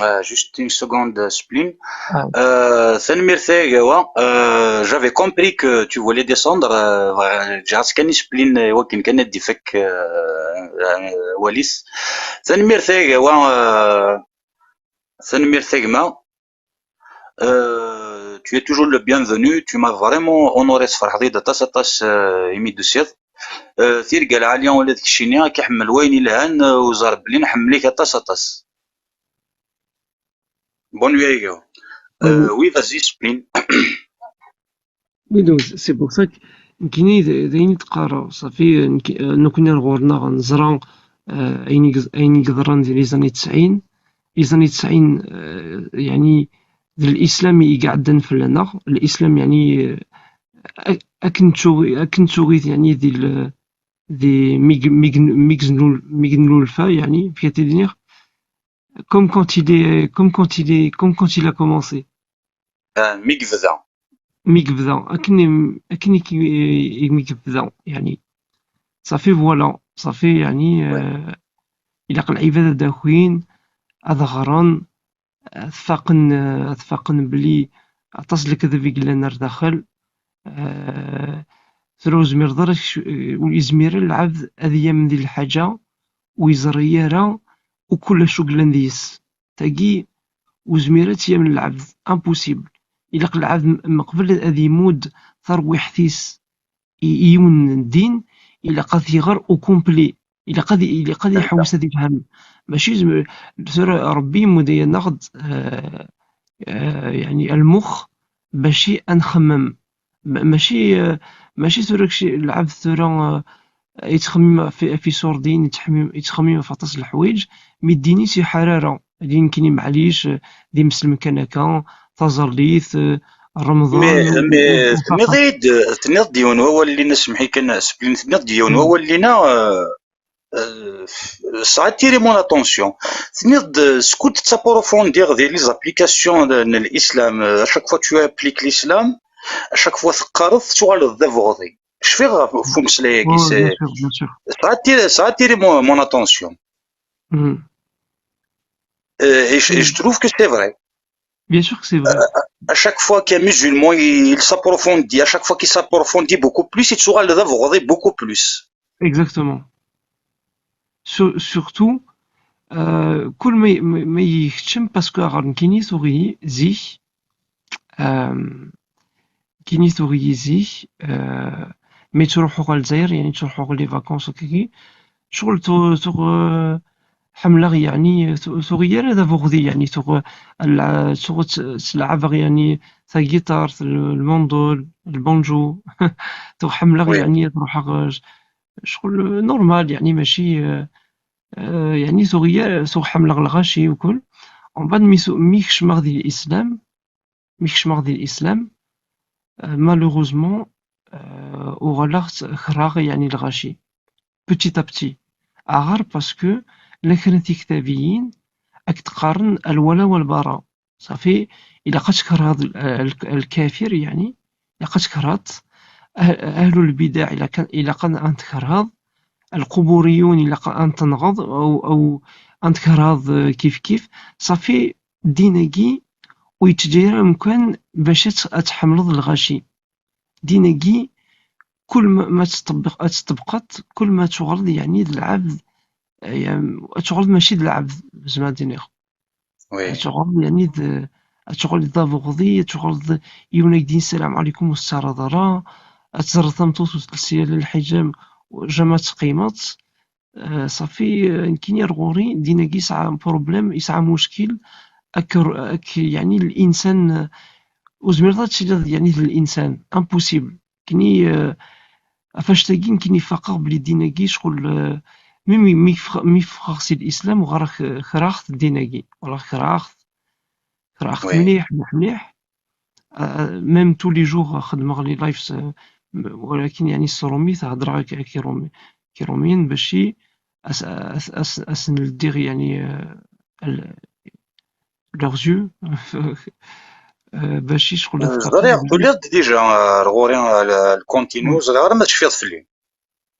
Euh, juste une seconde, euh, Splin. Ah. Euh, tanemmirt ay agawa. Euh, j'avais compris que tu voulais descendre, euh, ǧǧiɣ-as kan i Splin, euh, i wakken kan ad d-ifak, euh, euh, awal-is. Tanemmirt ay agawa, euh, Tanemmirt a gma. Euh, tu es toujours le bienvenu. Tu m'as vraiment honoré, tferḥeḍ-iyi-d aṭas, aṭas, euh, imi d-tusiḍ. Euh, tirga lɛali ula d keččini, ad k-iḥemmel wayen ilhan, euh, u ẓer belli nḥemmel-ik aṭas, aṭas. Bonne nuit a gma. Euh, oui, vas-y, Splin. Oui, donc, c'est pour ça que nekkini d, d ayen i d-qqareɣ, ṣafi, nekk-, eh, nekkni ar ɣur-neɣ neẓra, eh, ayen i, ayen i yeḍran di les années tesɛin. Les années tesɛin, eh, yeɛni, d l'islam i iɛeddan fell-aneɣ. L'islam, yeɛni, eh, ak-, akken tuɣi-, akken tuɣit, yeɛni, di l-, di mi g-, mi g-, mi g-, mi g-, mi g-, nlulfa, yeɛni, amek ad t-id-iniɣ, comme quand il est, comme quand il est, comme quand il a commencé. Ah, mi yebda. Mi yebda, akken i, akken i, i, mi yebda, yeɛni. Ṣafi, voilà, ṣafi, yeɛni, eh, ilaq lɛibad ad akin, ad ɣren, ad faqen, eh, ad faqen belli aṭas n lekdeb i yellan ar daxel. Eh, tura ur zmireḍ ara, ur yezmir ara lɛebd ad yamen di lḥaǧa ur yeẓri ara akk ulac ur yellan deg-s. Tagi, ur zmir ad tt-yamen lɛebd, impossible. Ilaq lɛebd m-, meqbel ad imudd tarwiḥt-is i, i yiwen n ddin, ilaq ad t-iɣer au complet. Ilaq ad, ilaq ad iḥewwes ad ifhem. Mačči zem-, tura Ṛebbi yemmud-aneɣ-d, eh, eh, yeɛni lmux bac ad nxemmem. Ma-, mačči, eh, mačči tura kečč lɛebd tura, eh, yettxemmim ɣef, ɣef iṣurdiyen, yettxemmim, yettxemmim ɣef aṭas n leḥwayeǧ, mi ddin-is iḥar ara. Di nekkini, maɛlic, eh, d imeslem kan akka, taẓallit, eh, Remḍan, mais, u-, mais u-, u-, tenniḍ-iyi-d, tenniḍ-d yiwen wawal lina, semḥi kan, Splin, tenniḍ-d yiwen wawal lina, euh, euh, ça a attiré mon attention. Tenniḍ-d, euh, skud tettapprofondiḍ di les applications de, n l'islam, euh, à chaque fois tu appliques l'islam, à chaque fois teqqareḍ, tettuɣaleḍ d abuɣdi. Cfiɣ ɣef, ɣef umeslay-agi, oui, c'est, bien sûr, bien sûr. Ça a attiré, ça a attiré mon, mon attention. Mhm. Euh, et je, et je trouve que c'est vrai. Bien sûr que c'est vrai. Euh, à, à chaque fois qu'un musulman, il, il s'approfondit, à chaque fois qu'il s'approfondit beaucoup plus, il sera le beaucoup plus. Exactement. Sur-, surtout, euh, كل ما ي-، ما، ما يكتشم parce que غير كيني ثوري زيك، euh, كيني ثوري زيك، euh، mais تروحوا غير الجزائر، يعني تروحوا غير les vacances وكذا، شغل تو-، تو-، آه، حملغ، يعني، تو-، ثوغ يا هذا بغضي، يعني، ثوغ الع-، ثوغ ت-، تلعبغ، يعني، ثا guitare، ث-، الموندول، البونجو. ثوغ حملغ، oui، يعني، تروح غ-، شغل normal، يعني، ماشي، آه، آه، يعني، ثوغ يا، ثوغ حملغ الغاشي وكل. ومن بعد مي ثو-، مي كشمغ ذي الإسلام، مي كشمغ ذي الإسلام، آه، malheureusement، آه، وغلغت خراغ، يعني، الغاشي. Petit à petit. أغار parce que لكن تكتابيين أكتقارن الولا والبراء. صافي، إلا قد كرهض ال-، ال-، الكافر، يعني، إلا قد كرهض أه-، أهل البدع، إلا كان، إلا كان أنت كرهض القبوريون، إلا كان أنت تنغض أو، أو أنت كرهض كيف كيف، صافي، الدين أكي ويتجير أمكان باش أت-، أتحملض الغاشي. ديناكي كل ما، ما تطبق-، تطبقت، كل ما تغلظ، يعني، د العبد، يعني، تغلظ ماشي د العبد، زعما دينيغ. Oui. تغلظ، يعني، د-، تغلظ ذا بغضي، تغلظ يونك دين السلام عليكم والسارة ضرا، تزر ثمتوت وتلسي للحجام وجمع تقيمت. آه، صافي، آه، نكيني رغوري، ديناكي يسعى بروبليم، يسعى مشكل. أك، أك، يعني، الإنسان، آه، وزمير ذات شي، يعني، الإنسان امبوسيبل. كني، آه، فاش تاكي نكيني فاقغ بلي ديناكي شغل، آه، مي، مي، مي فخ-، مي فخاغ سي الإسلام وغا راه كراغت ديناكي، ولا كراغت، كراغت oui. مليح، مليح، مليح. آه، ميم تو لي جور خدمغ لي لايفز، آه، ولكن يعني السرومي تهضر غير كي، كي رومي، كي روميين باش أس-، أس-، أس-، أسن لديغ يعني، آه، ال-، لوغ زيو، آه، باش شغل آه، تقرا زريغ، توليض ديجا، آه، غوري، آه، ال-، الكونتينيو، زريغ، راه ما تشفيض فلي.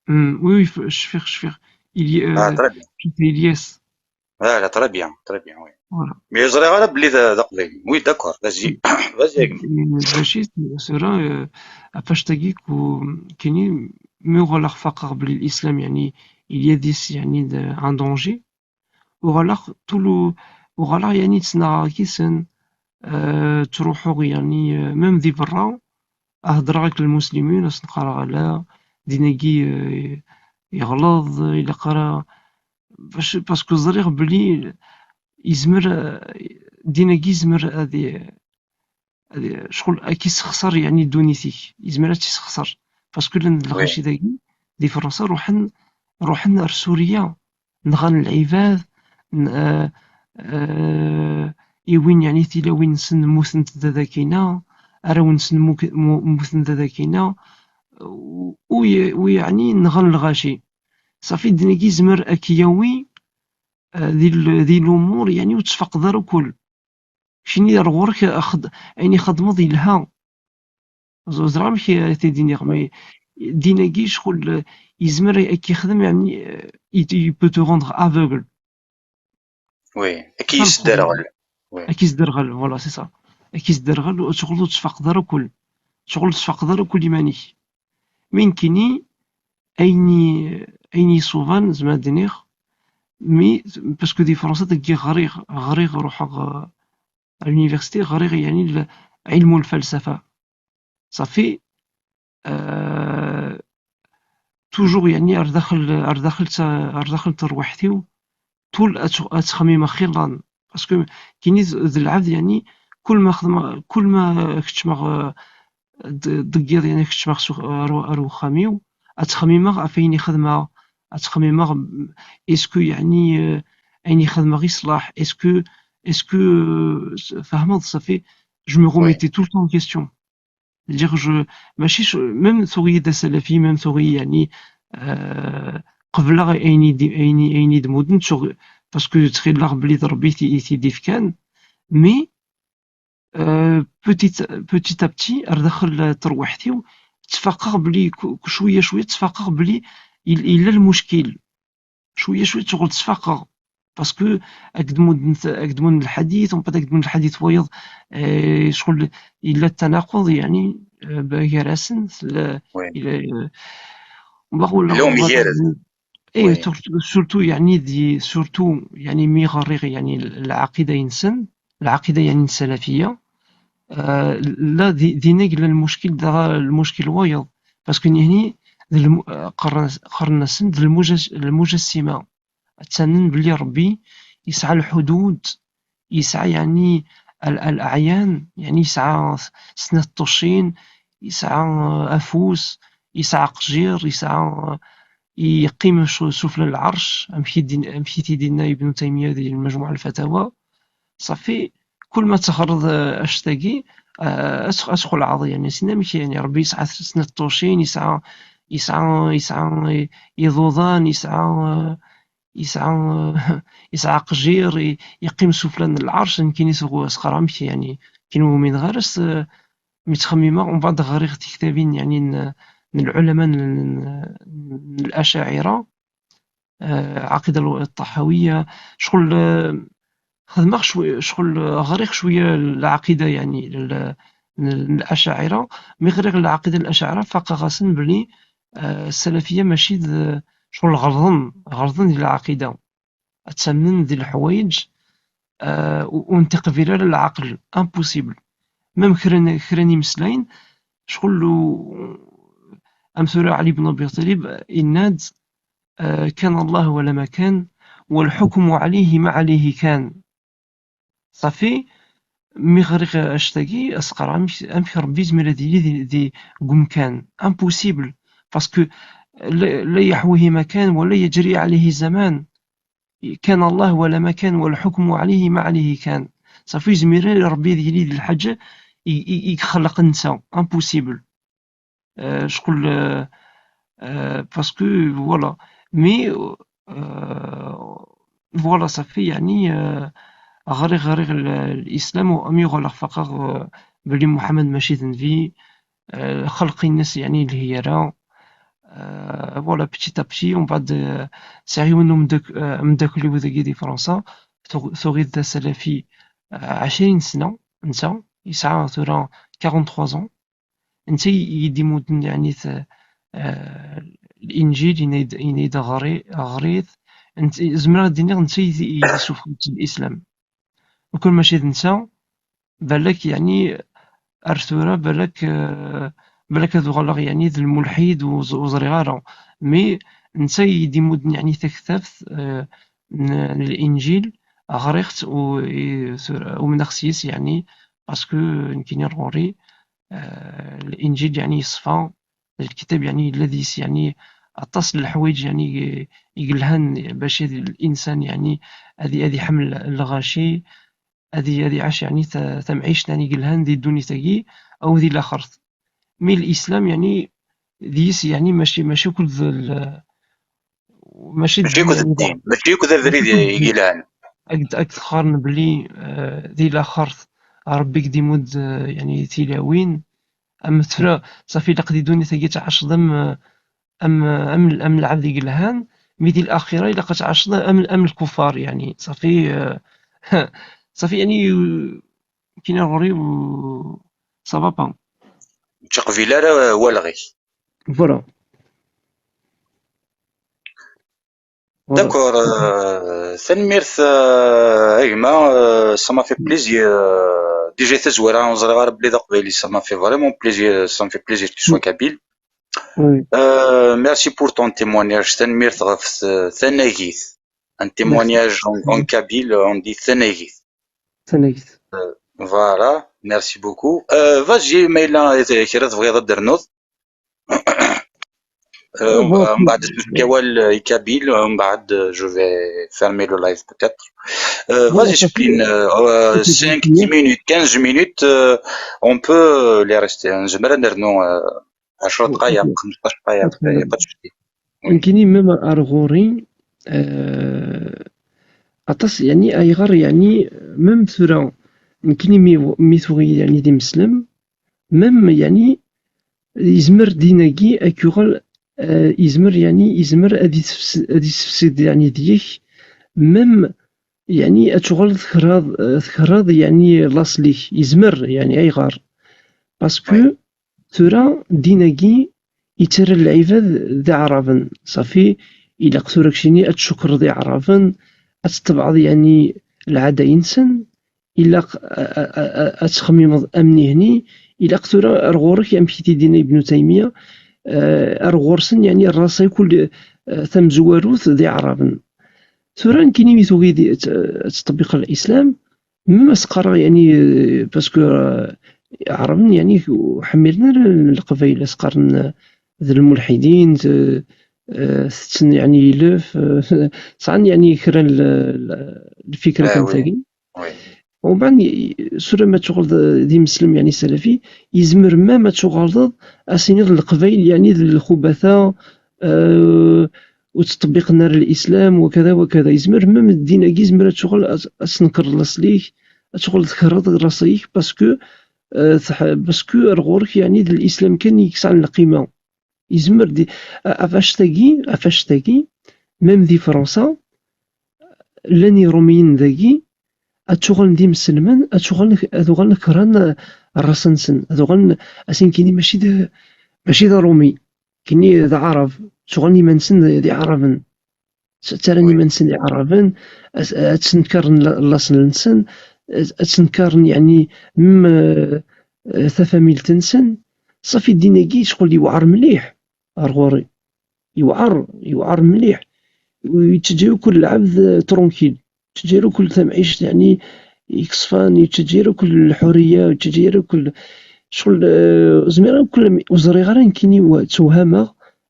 مم، وي، وي، ف-، شفيغ، شفيغ. إلي-، آه، آه، تري بيان. شفت إلياس. آه، لا، تري بيان، تري بيان، وي. فوالا. مي زريغ راه بلي ذا، ذا قبيلي. وي، داكور، فازي، فازي يا جماعة. باش يس-، سورا، آه، أباش تاكيك و كيني مي وغا لا خفاقة بلي الإسلام، يعني، إليا ديس، يعني، د-، أن دونجي. وغا لا خ-، تولو، وغا لا، يعني، تسنى كيسن، آه، تروحو، يعني، آه، ميم ذي برا، أهدر غيك المسلمين، أسنقر على ديناكي، آه، يغلظ، إلا قرا، باش، باسكو زريغ بلي يزمر، آه، ديناكي يزمر هذه، هذه شغل كي يسخسر، يعني، دونيتيك، يزمر تسخسر، باسكو لان وي. الغاشي داكي دي فرنسا روحن، روحن ار سوريا، نغن العباد، ن-، آه، آه، إيوين، يعني، تيلاوين نسن موثن تدادا كينا، أراون نسن موك-، مو-، موثن تدادا كينا، و-، وي-، ويعني نغن الغاشي. صافي، الدنيا كي يزمر أكياوي، آه، ذي ال-، ذي الأمور، يعني، وتفقد الكل. شني رغورك أخد-، يعني، خدمض يلها. زو-، زرا مشي تيدينيغ، مي ديناكي شغل يزمر كيخدم، يعني، آه، يت-، يبو تو روندغ افوغل. وي، كي يسدرغل. وي. كي يسدرغل، فوالا، سي سا. كي يسدرغل، وشغل تفقد الكل. شغل تفقد الكل يمانيك. مين كيني، أيني، أيني سوفان، زعما دينيغ، مي، باسكو دي فرنسا تاكي غريغ، غريغ روحغ، آه، à l'université، غريغ، يعني، ال-، علم الفلسفة. صافي، آه، toujours, yeɛni, ar daxel, ar daxel ta-, ar daxel terwiḥt-iw, tul ad tt-, ad ttxemmimeɣ xillan. Parce que kini d, d lɛebd, yeɛni, kul ma xedmeɣ, kul ma keččmeɣ, eh, d-, deg yiḍ, yeɛni, keččmeɣ s ux-, ar, ar uxxam-iw, ad ttxemmimeɣ ɣef ayen i xedmeɣ, ad ttxemmimeɣ, est-ce que, yeɛni, eh, ayen i xedmeɣ iṣleḥ, est-ce que, est-ce que, eh, s-, fehmeḍ, ça fait, je me remettais tout le temps en question. C'est-à-dire, je, mačči s-, même tura d asalafi, même tura, yeɛni, euh, qebleɣ ayen i d-, ayen i, ayen i d-mudden, sur-, parce que ttɣileɣ belli d Rebbi i t-, i t-id-ifkan, mais, euh, petit, petit à petit, ar daxel terwiḥt-iw, ttfaqeɣ belli ku-, ku-, cwiya, cwiya, ttfaqeɣ belli il-, yella lmuckil. Cwiya, cwiya, tuɣal ttfaqeɣ. Parce que ak-d-mudden, ak-d-mudden lḥadit, umbeɛd ak-d-mudden lḥadit wayeḍ, eh, ccɣel yella tanaqud, yeɛni, eh, ba-, gar-asen, tella, Oui. yella, eh, umbeɛd wala, Yella wala, umgired. eh, Oui. sur-, surtout, yeɛni, di, surtout, yeɛni, mi ɣriɣ, yeɛni, lɛaqida-nsen, lɛaqida, yeɛni, n salafiya, eh, la di, dinna yella lmuckil, dɣa lmuckil wayeḍ. Parce que nihni, d lmu-, eh, qqaren-, qqaren-asen d lmujas-, lmujassima. Ad ttamnen belli Rebbi yesɛa lḥudud, yesɛa, yeɛni, al-, al-aɛyan, yeɛni, yesɛa s-, snat tuccin, yesɛa, eh, afus, yesɛa aqjir, yesɛa, eh, yeqqim su-, sufella n lɛerc, amek i d-, amek i t-id-yenna Ibn Taymiya di Lmajmuɛ Lfatawa. Ṣafi, kul ma teɣreḍ, eh, anect-agi, eh, ad tx-, ad txelɛeḍ, yeɛni, sin amek, yeɛni, Rebbi yesɛa snat tuccin, yesɛa, yesɛa, yesɛa i-, iḍudan, yesɛa, eh, yesɛa, eh, yesɛa aqjir, i-, yeqqim sufella n lɛerc, nekkini s-, sqaraɣ amek, yeɛni, nekkini ur umineɣ ara s-, mi ttxemmimeɣ, umbeɛd ɣriɣ tiktabin, yeɛni, n, n lɛulama n, n, n Lacaɛira, eh, Ɛaqida Ṭaḥawiya, ccɣel, eh, xedmeɣ cwi-, ccɣel, eh, ɣriɣ cwiya lɛaqida, yeɛni, l-, n, n Lacaɛira. Mi ɣriɣ lɛaqida n Lacaɛira, faqeɣ-asen belli, eh, salafiya mačči d, ccɣel ɣelḍen, ɣelḍen di lɛaqida. Ad ttamnen di leḥwayeǧ, eh, u-, ur n-tiqbil ara lɛaqel, impossible. Même kra n, kra n imeslayen, ccɣel u-, am tura Ɛli ibn Abi Ṭalib, eh, yenna-d, eh, كان الله ولا ما كان، والحكم عليه ما عليه كان. Ṣafi, mi ɣriɣ anect-agi, as-qqareɣ, amek, amek Rebbi yezmer ad yili di, di, deg umkan? Impossible. Parce que لا، لا يحويه مكان ولا يجري عليه زمان. كان الله ولا ما كان، والحكم عليه ما عليه كان. Ṣafi, yezmer Rebbi ad yili di lḥaǧa i, i, i ixelleq netta. Impossible. Euh, ccɣel, euh, euh, parce que, voilà. Mais, euh, voilà, ṣafi, yeɛni, euh, ɣriɣ, ɣriɣ l-, l'islam, u mi uɣaleɣ faqeɣ, euh, belli Muḥemmed mačči d nnbi, euh, lxelq-ines, yeɛni, lhi ara. Euh, voilà, petit à petit, umbeɛd, euh, sɛiɣ yiwen n umeddak-, euh, ameddakel-iw dagi di Fransa, tuɣ-, tuɣ-it d asalafi, euh, ɛecrin sna, netta, yesɛa tura quarante-trois ans. Netta i yi-d-imudden, yeɛni, t-, eh, Linǧil, yenna-yi-d, yenna-yi-d ɣri-, ɣrit. Nett-, zemreɣ ad d-iniɣ netta i yi-d-, i yi-d-issufɣen si lislam. Ukan mačči d netta, balak, yeɛni, ar tura, balak, eh, balak ad uɣaleɣ, yeɛni, d lmulḥid, ur ẓ-, ur ẓriɣ ara. Mais netta i yi-d-imudden, yeɛni, taktabt, eh, n, n Linǧil, ɣriɣ-tt, u, i, tura, umneɣ s-yes, yeɛni, parce que nekkini ɣur-i, eh, Linǧil, yeɛni, yeṣfa, d lkitab, yeɛni, yella deg-s, yeɛni, aṭas n leḥwayeǧ, yeɛni, i, i yelhan bac ad linsan, yeɛni, ad, ad iḥemmel lɣaci, ad i-, ad iɛac, yeɛni, ta-, tamɛict, yeɛni, yelhan di ddunit-agi, aw di laxert. Mais lislam, yeɛni, deg-s, yeɛni, mačči, mačči akked l-, mačči d Mačči akked yeɛni, ddin, mačči akked abrid mačči akked i yelhan. Ad, ad qqaren belli, eh, di laxert Rebbi i k-d-imudd, eh, yeɛni, tilawin. Am tura, ṣafi, ilaq di ddunit-agi tɛaceḍ am, am, am, am lɛebd i yelhan, mi di laxira ilaq ad tɛaceḍ am, am lkufar, yeɛni, ṣafi, eh, ṣafi, yeɛni, kina ɣur-i, u-, ça va pas. Ur ttqbil ara walɣ-ik. Voilà. Voilà. D'accord, euh, tanemmirt, euh, a gma, euh, ça m'a fait plaisir, euh, déjà tazwara, ur ẓriɣ ara belli d aqbayli, ça m'a fait vraiment plaisir, ça me fait plaisir que tu sois kabyle. Oui. Euh, merci pour ton témoignage. Tanemmirt ɣef t-, tanagit. Un témoignage en, en kabyle, on dit tanagit. Tanagit. Euh, voilà, merci beaucoup. Euh, vas-y, ma yella kra tebɣiḍ ad d-ternuḍ. Euh, mbeɛd ad nefk awal i kabyle, mbeɛd, euh, je vais fermer le live peut-être. Euh, vas-y, Chaplin, euh, euh, cinq, dix minutes, quinze minutes, euh, on peut, euh, les rester. Nezmer ad nernu, euh, ɛecra dqayeq, xemseṭṭac dqayeq, y a pas de souci. Oui. Nekkini même ar ɣur-i, euh, aṭas, yeɛni, ayɣer, yeɛni, même tura, nekkini mi, mi tuɣ, yeɛni, d imeslem, même, yeɛni, yezmer din-agi ad k-yuɣal, euh, yezmer, yeɛni, yezmer ad isefs-, ad isefsid, yeɛni, deg-k, même, yeɛni, ad tuɣaleḍ tkerheḍ, euh, tkerheḍ, yeɛni, laṣel-ik, yezmer, yeɛni, ayɣer? Parce que tura din-agi yettarra lɛibad d iɛraben. Ṣafi, ilaq tura keččini ad tcukreḍ iɛraben, ad tettebɛeḍ, yeɛni, lɛada-nsen, ilaq a, a, a, a, ad txemmimeḍ am nihni, ilaq tura ar ɣur-k, amek i t-id-yenna Ibnu Taymiya, eh, ar ɣur-sen, yeɛni, rrasa kul, eh, tamezwarut d iɛraben. Tura nekkini mi tuɣi di-, ad, ad teṭbiq lislam, même as-qqareɣ, yeɛni, eh, parce que, eh, iɛraben, yeɛni, ur ḥemmilen ara leqbayel, as-qqaren, eh, d lmulḥidin, eh, eh, tetten, yeɛni, ilef, eh, sɛan, yeɛni, kra n l-, l-, lfikrat am tagi. Oui. Umbeɛd, sura ma tuɣaleḍ d, d imeslem, yeɛni, salafi, yezmer même ad tuɣaleḍ ad tiniḍ leqbayel, yeɛni, d lxubata, eh, ur ttṭebbiqen ara lislam, wakada, wakada. Yezmer même ddin-agi, yezmer ad tuɣal ad, ad tenker laṣel-ik, ad tuɣal tkerheḍ laṣel-ik, parce que, eh, tḥ-, parce que ar ɣur-k, yeɛni, d lislam kan i yesɛan lqima. Yezmer di, a-, ɣef annect-agi, ɣef annect-agi, même di Fransa, llan Iṛumiyen dagi, ad tuɣalen d imselmen, ad tuɣalen, ad uɣalen kran rrasa-nsen, ad uɣalen, asin kini mačči d, mačči d Aṛumi, kini d Aɛrab, tuɣalen iman-nsen d, d Iɛraben. Ttarran iman-nsen d Iɛraben, ad, ad ttenkaren la-, laṣel-nsen, ad, ad ttenkaren, yeɛni, mm, eh, tafamilt-nsen. Ṣafi ddin-agi ccɣel yewɛer mliḥ ar ɣur-i. Yewɛer, yewɛer mliḥ. Ur yettaǧǧa ara kul lɛebd, eh, tranquille. Yettaǧǧa ara kul tamɛict, yeɛni, yeṣfan, yettaǧǧa ara kul lḥuriya, yettaǧǧa ara kul ccɣel, eh, zmireɣ kul, ur ẓriɣ ara nekkini, wa-, ttewhameɣ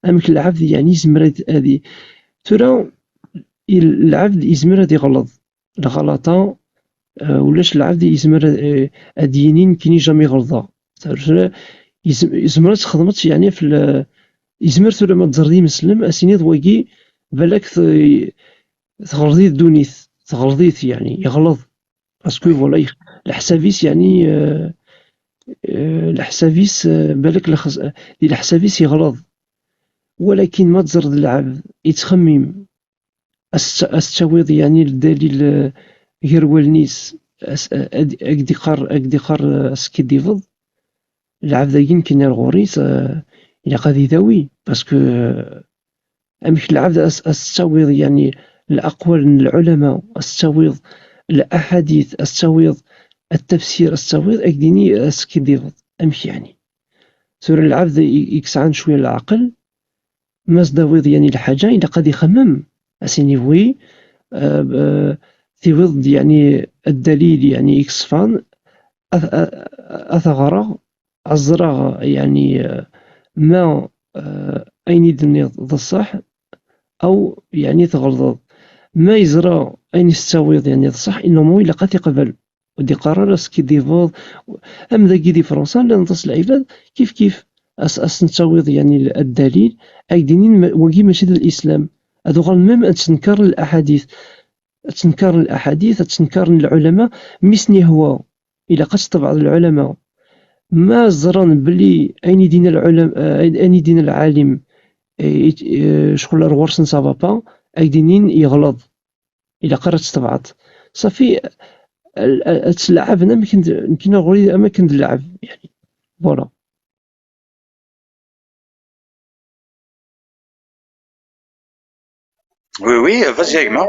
amek lɛebd, yeɛni, yezmer ad, ad i-, tura, il-, lɛebd yezmer ad iɣleḍ. Lɣalṭa, eh, ulac lɛebd yezmer ad, eh, ad yini nekkini jamais ɣelḍeɣ. Tura yez-, yezmer ad txedmeḍ, yeɛni, ɣef l-, yezmer tura ma tẓerreḍ imeslem, ad s-tiniḍ wagi, balak t-, tɣelḍ-it ddunit, tɣelḍ-it, yeɛni, yeɣleḍ. Parce que, voilà, yex-, leḥsab-is, yeɛni, eh, eh, leḥsab-is, eh, balak lexs-, di leḥsab-is yeɣleḍ. Walakin ma tẓerreḍ lɛebd yettxemmim, as-, as-tawiḍ, yeɛni, ldalil, eh, gar wallen-is, as-, ad, ad k-d-iqqar, ad k-d-iqqar, eh, askiddibeḍ, lɛebd-agi nekkini ar ɣur-i, eh, ilaq ad idawi, parce que, eh, amek lɛebd as-, as-tawiḍ, yeɛni, laqwal n lɛulama, as-tawiḍ laḥadit, as-tawiḍ at-tafsir, as-tawiḍ, ad k-d-ini askiddibeḍ, amek yeɛni? Tura lɛebd i, i yesɛan cwiya n leɛqel, ma s-d-tawiḍ, yeɛni, lḥaǧa, ilaq ad ixemmem. Ad s-yini wi, eh, eh, tiwiḍ-d, yeɛni, ddalil, yeɛni, i yeṣfan, ad, ad, ad t-ɣreɣ, ad ẓreɣ, yeɛni, eh, ma, eh, ayen i d-tenniḍ d ṣṣeḥ, aw, yeɛni, tɣelḍeḍ. Ma yeẓra ayen i s-d-tawiḍ, yeɛni, d ṣṣeḥ, inna ilaq ad t-iqbel. Ur d-iqqar ara skiddibeḍ. Am dagi di Fransa, llan aṭas lɛibad, kif kif, as-, as-nettawiḍ, yeɛni, ddalil, ad k-d-inin ma-, wagi mačči d lislam. Ad uɣalen même ad ttenkaren laḥadit. Ad ttenkaren laḥadit, ad ttenkaren lɛulama, mi sen-yehwa. Ilaq ad tettebɛeḍ lɛulama. Ma ẓran belli ayen i d-yenna lɛulama, ayen, ayen i d-yenna lɛalim, eh, eh, ccɣel ar ɣur-sen ça va pas, ad k-d-inin yeɣleḍ. Ilaq ara tt-tebɛeḍ. Ṣafi, al-, al-, ad tt-leɛben am akken d, nekkini ɣur-i am akken d lɛeb, yeɛni. Voilà. Oui, oui, vas-y, Agma.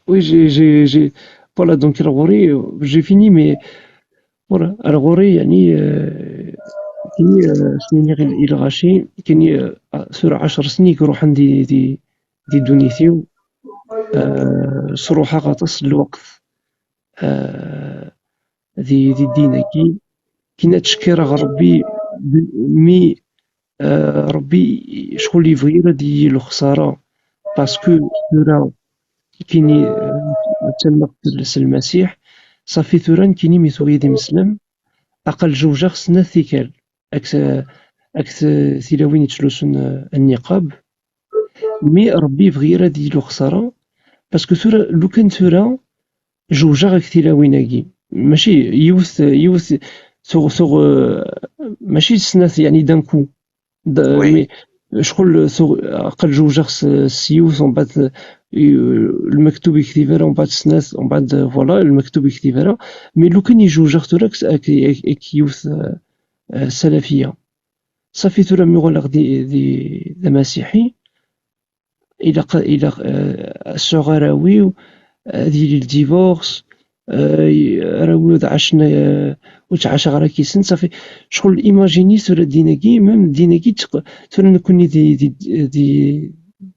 Oui, j'ai, j'ai, j'ai, voilà, donc, ar ɣur-i, euh, j'ai fini, mais, voilà, ar ɣur-i, yeɛni, euh, Kini, eh, s-nniɣ i, i lɣaci, kini, eh, tura ɛecr snin i iruḥen di, di, di ddunit-iw, eh, sruḥeɣ aṭas n lweqt, eh, di, di ddin-agi. Kini ad ttcekkireɣ Rebbi, mi, eh, Rebbi ccɣel yebɣi ad iyi lexsara, parce que tura kini, eh, ttamneɣ s Lmasiḥ, safi tura nekkini mi tuɣ-iyi d imeslem, aql jewjeɣ snat tikkal, ak, ak tilawin yettlusun, eh, nniqab, mi Rebbi yebɣi ara ad yi-lexsara, parce que tura, lukan tura, jewjeɣ ak tilawin-agi. Mačči yiwet, yiwet tuɣ, tuɣ, eh, mačči snat, yeɛni d'un coup. D-, Oui. Mais ccɣel tuɣ, aql jewjeɣ s, s yiwet, mbeɛd, eh, lmektub yektib ara, mbeɛd snat, mbeɛd, eh, voilà, lmektub yektib ara. Mais lukan i jewjeɣ tura ak, ak, ak, ak yiwet, eh, eh, salafiya. Safi tura mi uɣaleɣ di, di, d amasiḥi, ilaq, ilaq, eh, ad sɛuɣ arraw-iw, ad yili ldivorce, eh, arraw-iw ad ɛacen, eh, ur ttɛacaɣ ara kisen, safi. Ccɣel imagini tura ddin-agi, même ddin-agi, tteq-, tura nekkni di, di, di,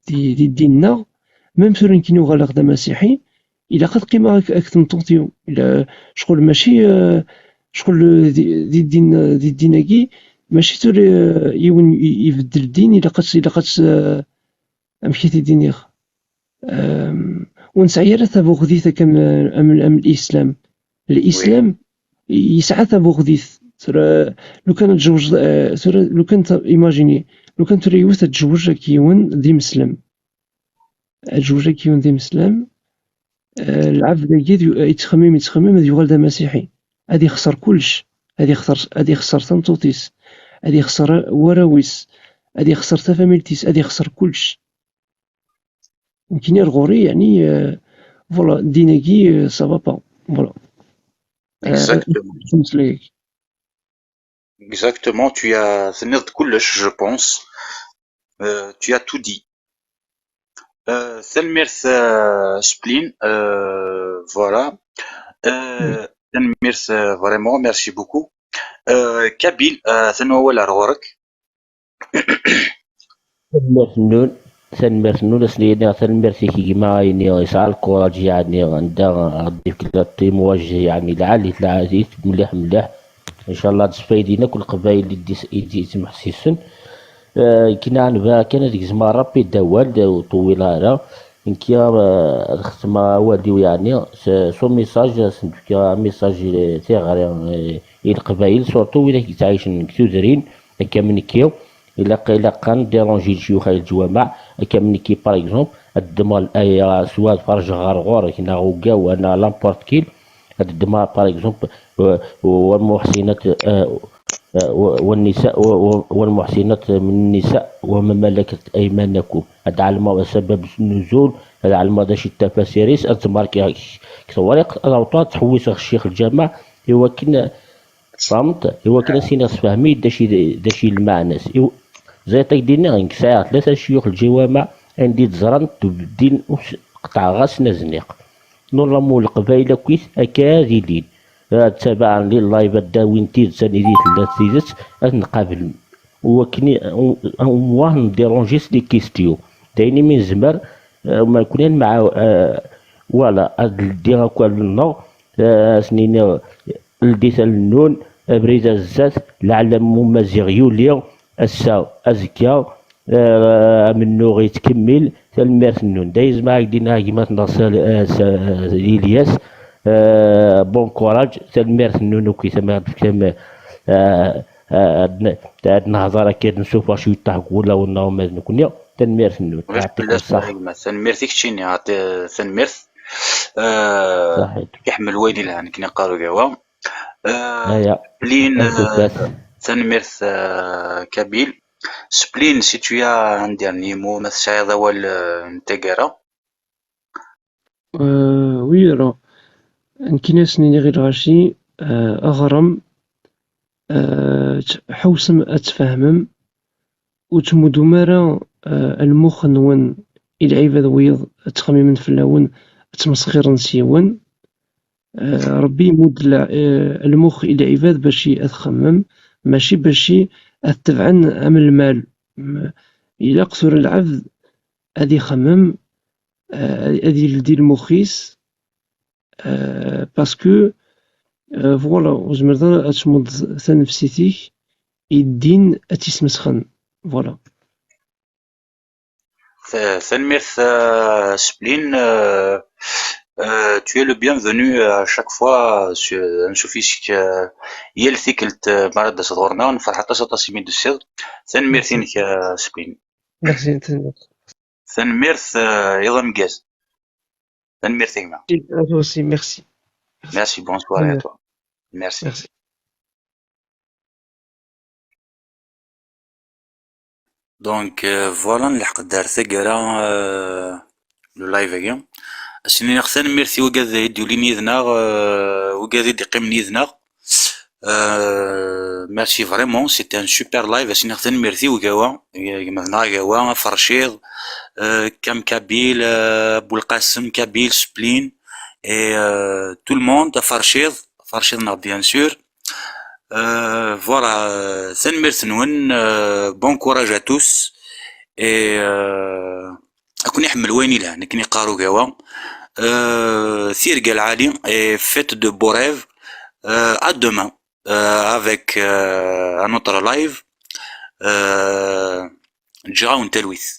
di, di ddin-nneɣ, même tura nekkni uɣaleɣ d amasiḥi, ilaq ad qqimeɣ ak, ak tmeṭṭut-iw. Ila, ccɣel mačči, eh, ccɣel di, di ddin, di ddin-agi, mačči tura, eh, yiwen i, ibeddel ddin, ilaq ad, ilaq ad, eh, amek i t-id-iniɣ? Em, ur nesɛi ara tabuɣdit akka am, am, am Lislam. Lislam Oui. yesɛa tabuɣdit. Tura, lukan ad tjewjeḍ, eh, tura, lukan ta-, imagini, lukan tura yiwet ad tjewwej ak yiwen d imeslem. Ad tjewwej ak yiwen d imeslem, eh, lɛebd-agi ad yu-, yettxemmim, yettxemmim ad yuɣal d amasiḥi. Ad ixṣer kullec. Ad ixṣer, ad ixṣer tameṭṭut-is. Ad ixṣer warraw-is. Ad ixṣer tafamilt-is. Ad ixṣer kullec. Nekkini ar ɣur-i, yeɛni, eh, voilà, ddin-agi, eh, ça va pas. Voilà. Eh, Exactement. Ameslay-agi. Exactement, tu as, tenniḍ-d kullec, je pense. Euh, tu as tout dit. Euh, tanemmirt, euh, Splin, euh, voilà. Euh, Oui. Tanemmirt, euh, vraiment, merci beaucoup. Euh, Kabyle, euh, atan wawal ar ɣur-k. Tanemmirt-nnun, tanemmirt-nnun, asen-iniɣ tanemmirt-ik i gma, ayen yesɛa lkuṛaǧ, yeɛni, anda ɣ-d-yefk la témoignage, yeɛni, lɛali, lɛali, mliḥ, mliḥ. Ncallah ad sfaydin akk Leqbayel i d-is-, i d-yettmeḥsisen. Eh, kna nebɣa kan ad gezmeɣ rapid awal, d-, ur ṭewwileɣ ara. Nekki, eh, ad xetmeɣ awal-iw, yeɛni, s, s umessage, ad sen-d-fkeɣ amessage, eh, tiɣri, eh, i Leqbayel, surtout widak yettɛicen deg tudrin, akka am nekki. Ilaq, ilaq ad nedérangi lecyux ay leǧwameɛ, akka am nekki, par exemple, ad ddmeɣ laya, soit ad ferjeɣ ɣer ɣur-k, neɣ ugawa, neɣ n'importe quel, ad ddmeɣ, par exemple, euh, والمحصنات, euh, euh, والنساء, و-, و-, والمحصنات من النساء وما ملكت أيمانكم. Ad ɛelmeɣ sabab nuzul, ad ɛelmeɣ d acu i d tafasir-is, ad tt-markiɣ deg tewriqt, ad awḍeɣ ad ttḥewwiseɣ ccix lǧameɛ, i wakken Tfehmeḍ? Iwakken ad s-iniɣ sefhem-iyi-d d acu i d, d acu i lmeɛna-s. Iw-, ẓriɣ ad k-d-iniɣ, nekk sɛiɣ tlata n ccuyux n lǧiwama anda i d-ẓran, ddin, qeṭɛeɣ-asen azniq. Nulamu Leqbayel akkit akka ad ilin. Ad ttabaɛen di live, ad d-awin tidet, anida tella tidet, ad ten-qablen. Wakken i, au, au moins, ndirunji-s les questions. D ayen imi nezmer, eh, ma nekni ad nemɛa-, eh, voilà, ad ldiɣ akk allen-nneɣ, eh, ad sen-iniɣ, ldit allen-nwen, abrid ar zdat, leɛlam n umaziɣ yuli, ass-a, azekka, eh, amennuɣ yettkemmil, tanemmirt-nnun. D ayen i zemreɣ ad k-d-iniɣ a gma-tneɣ Sal-, eh, Sa-, Ilyas, eh, bon courage, tanemmirt-nnun akk i tama, eh, eh, ad n-, ad nehḍer akka, ad nsuffeɣ cwiṭ deg wulawen-nneɣ uma d nekkni. Tanemmirt-nnun. Ulac fell-as a gma. Tanemmirt i keččini, ɛṭi-, tanemmirt. Eh, Saḥit. Iḥemmel wayen ilhan, akken iqqar ugawa. Eh, Aya. Splin, eh, tanemmirt, eh, Kabyle. Splin, si tu as un dernier mot, ma tesɛiḍ awal, eh, n taggara. Euh, oui, alors, nekkini ad sen-iniɣ i lɣaci, euh, aɣrem, euh, tt-, ḥewsem ad tfehmem, ur ttmuddum ara, euh, lmux-nwen i lɛibad wiyaḍ ad ttxemmimen fell-awen, ad ttmesxiren s-wen. Euh, Rebbi imudd la-, euh, lmux i lɛibad bac i ad xemmem, Mačči bac ad tebɛen am lmal. M- ilaq tura lɛebd ad ixemmem, eh, ad yeldi lmux-is, eh, parce que, eh, voilà, ur tezmireḍ ara ad tmudeḍ tanefsit-ik i ddin ad tt-ismesxen. Voilà. Ta- Tanemmirt, euh, Spline. Euh, euh, tu es le bienvenu à chaque fois, euh, sur, ansuf-ik, euh, yal tikkelt, euh, mi ara d-taseḍ ɣur-neɣ, nferḥ aṭas, aṭas imi d-tusiḍ. Tanemmirt-inek, euh, Spline. Merci, tanemmirt. Tanemmirt, euh, iḍ ameggaz. Tanemmirt a gma. À toi aussi, merci. Merci, bonne soirée à toi. Merci. Merci. Donc, euh, voilà, nleḥq-d ar taggara, euh, le live-agi. Ad s-iniɣ tanemmirt i wigad i d-yulin yid-neɣ, euh, wigad i d-iqqimen yid-neɣ. Euh, merci vraiment, c'était un super live. Ad s-iniɣ tanemmirt i ugawa, gma-tneɣ agawa, aferciḍ, euh, Kam Kabil, euh, Boulqasem Kabil, Spline, et, euh, tout le monde, aferciḍ, aferciḍ-nneɣ, bien sûr. Euh, voilà, euh, tanemmirt-nwen, euh, bon courage à tous, et, euh, ad ken-iḥemmel wayen ilhan, akken iqqar ugawa. Euh, tirga lɛali, et faites de beaux rêves. Euh, à demain, euh, avec, euh, un autre live. Euh, ǧǧiɣ-awen talwit.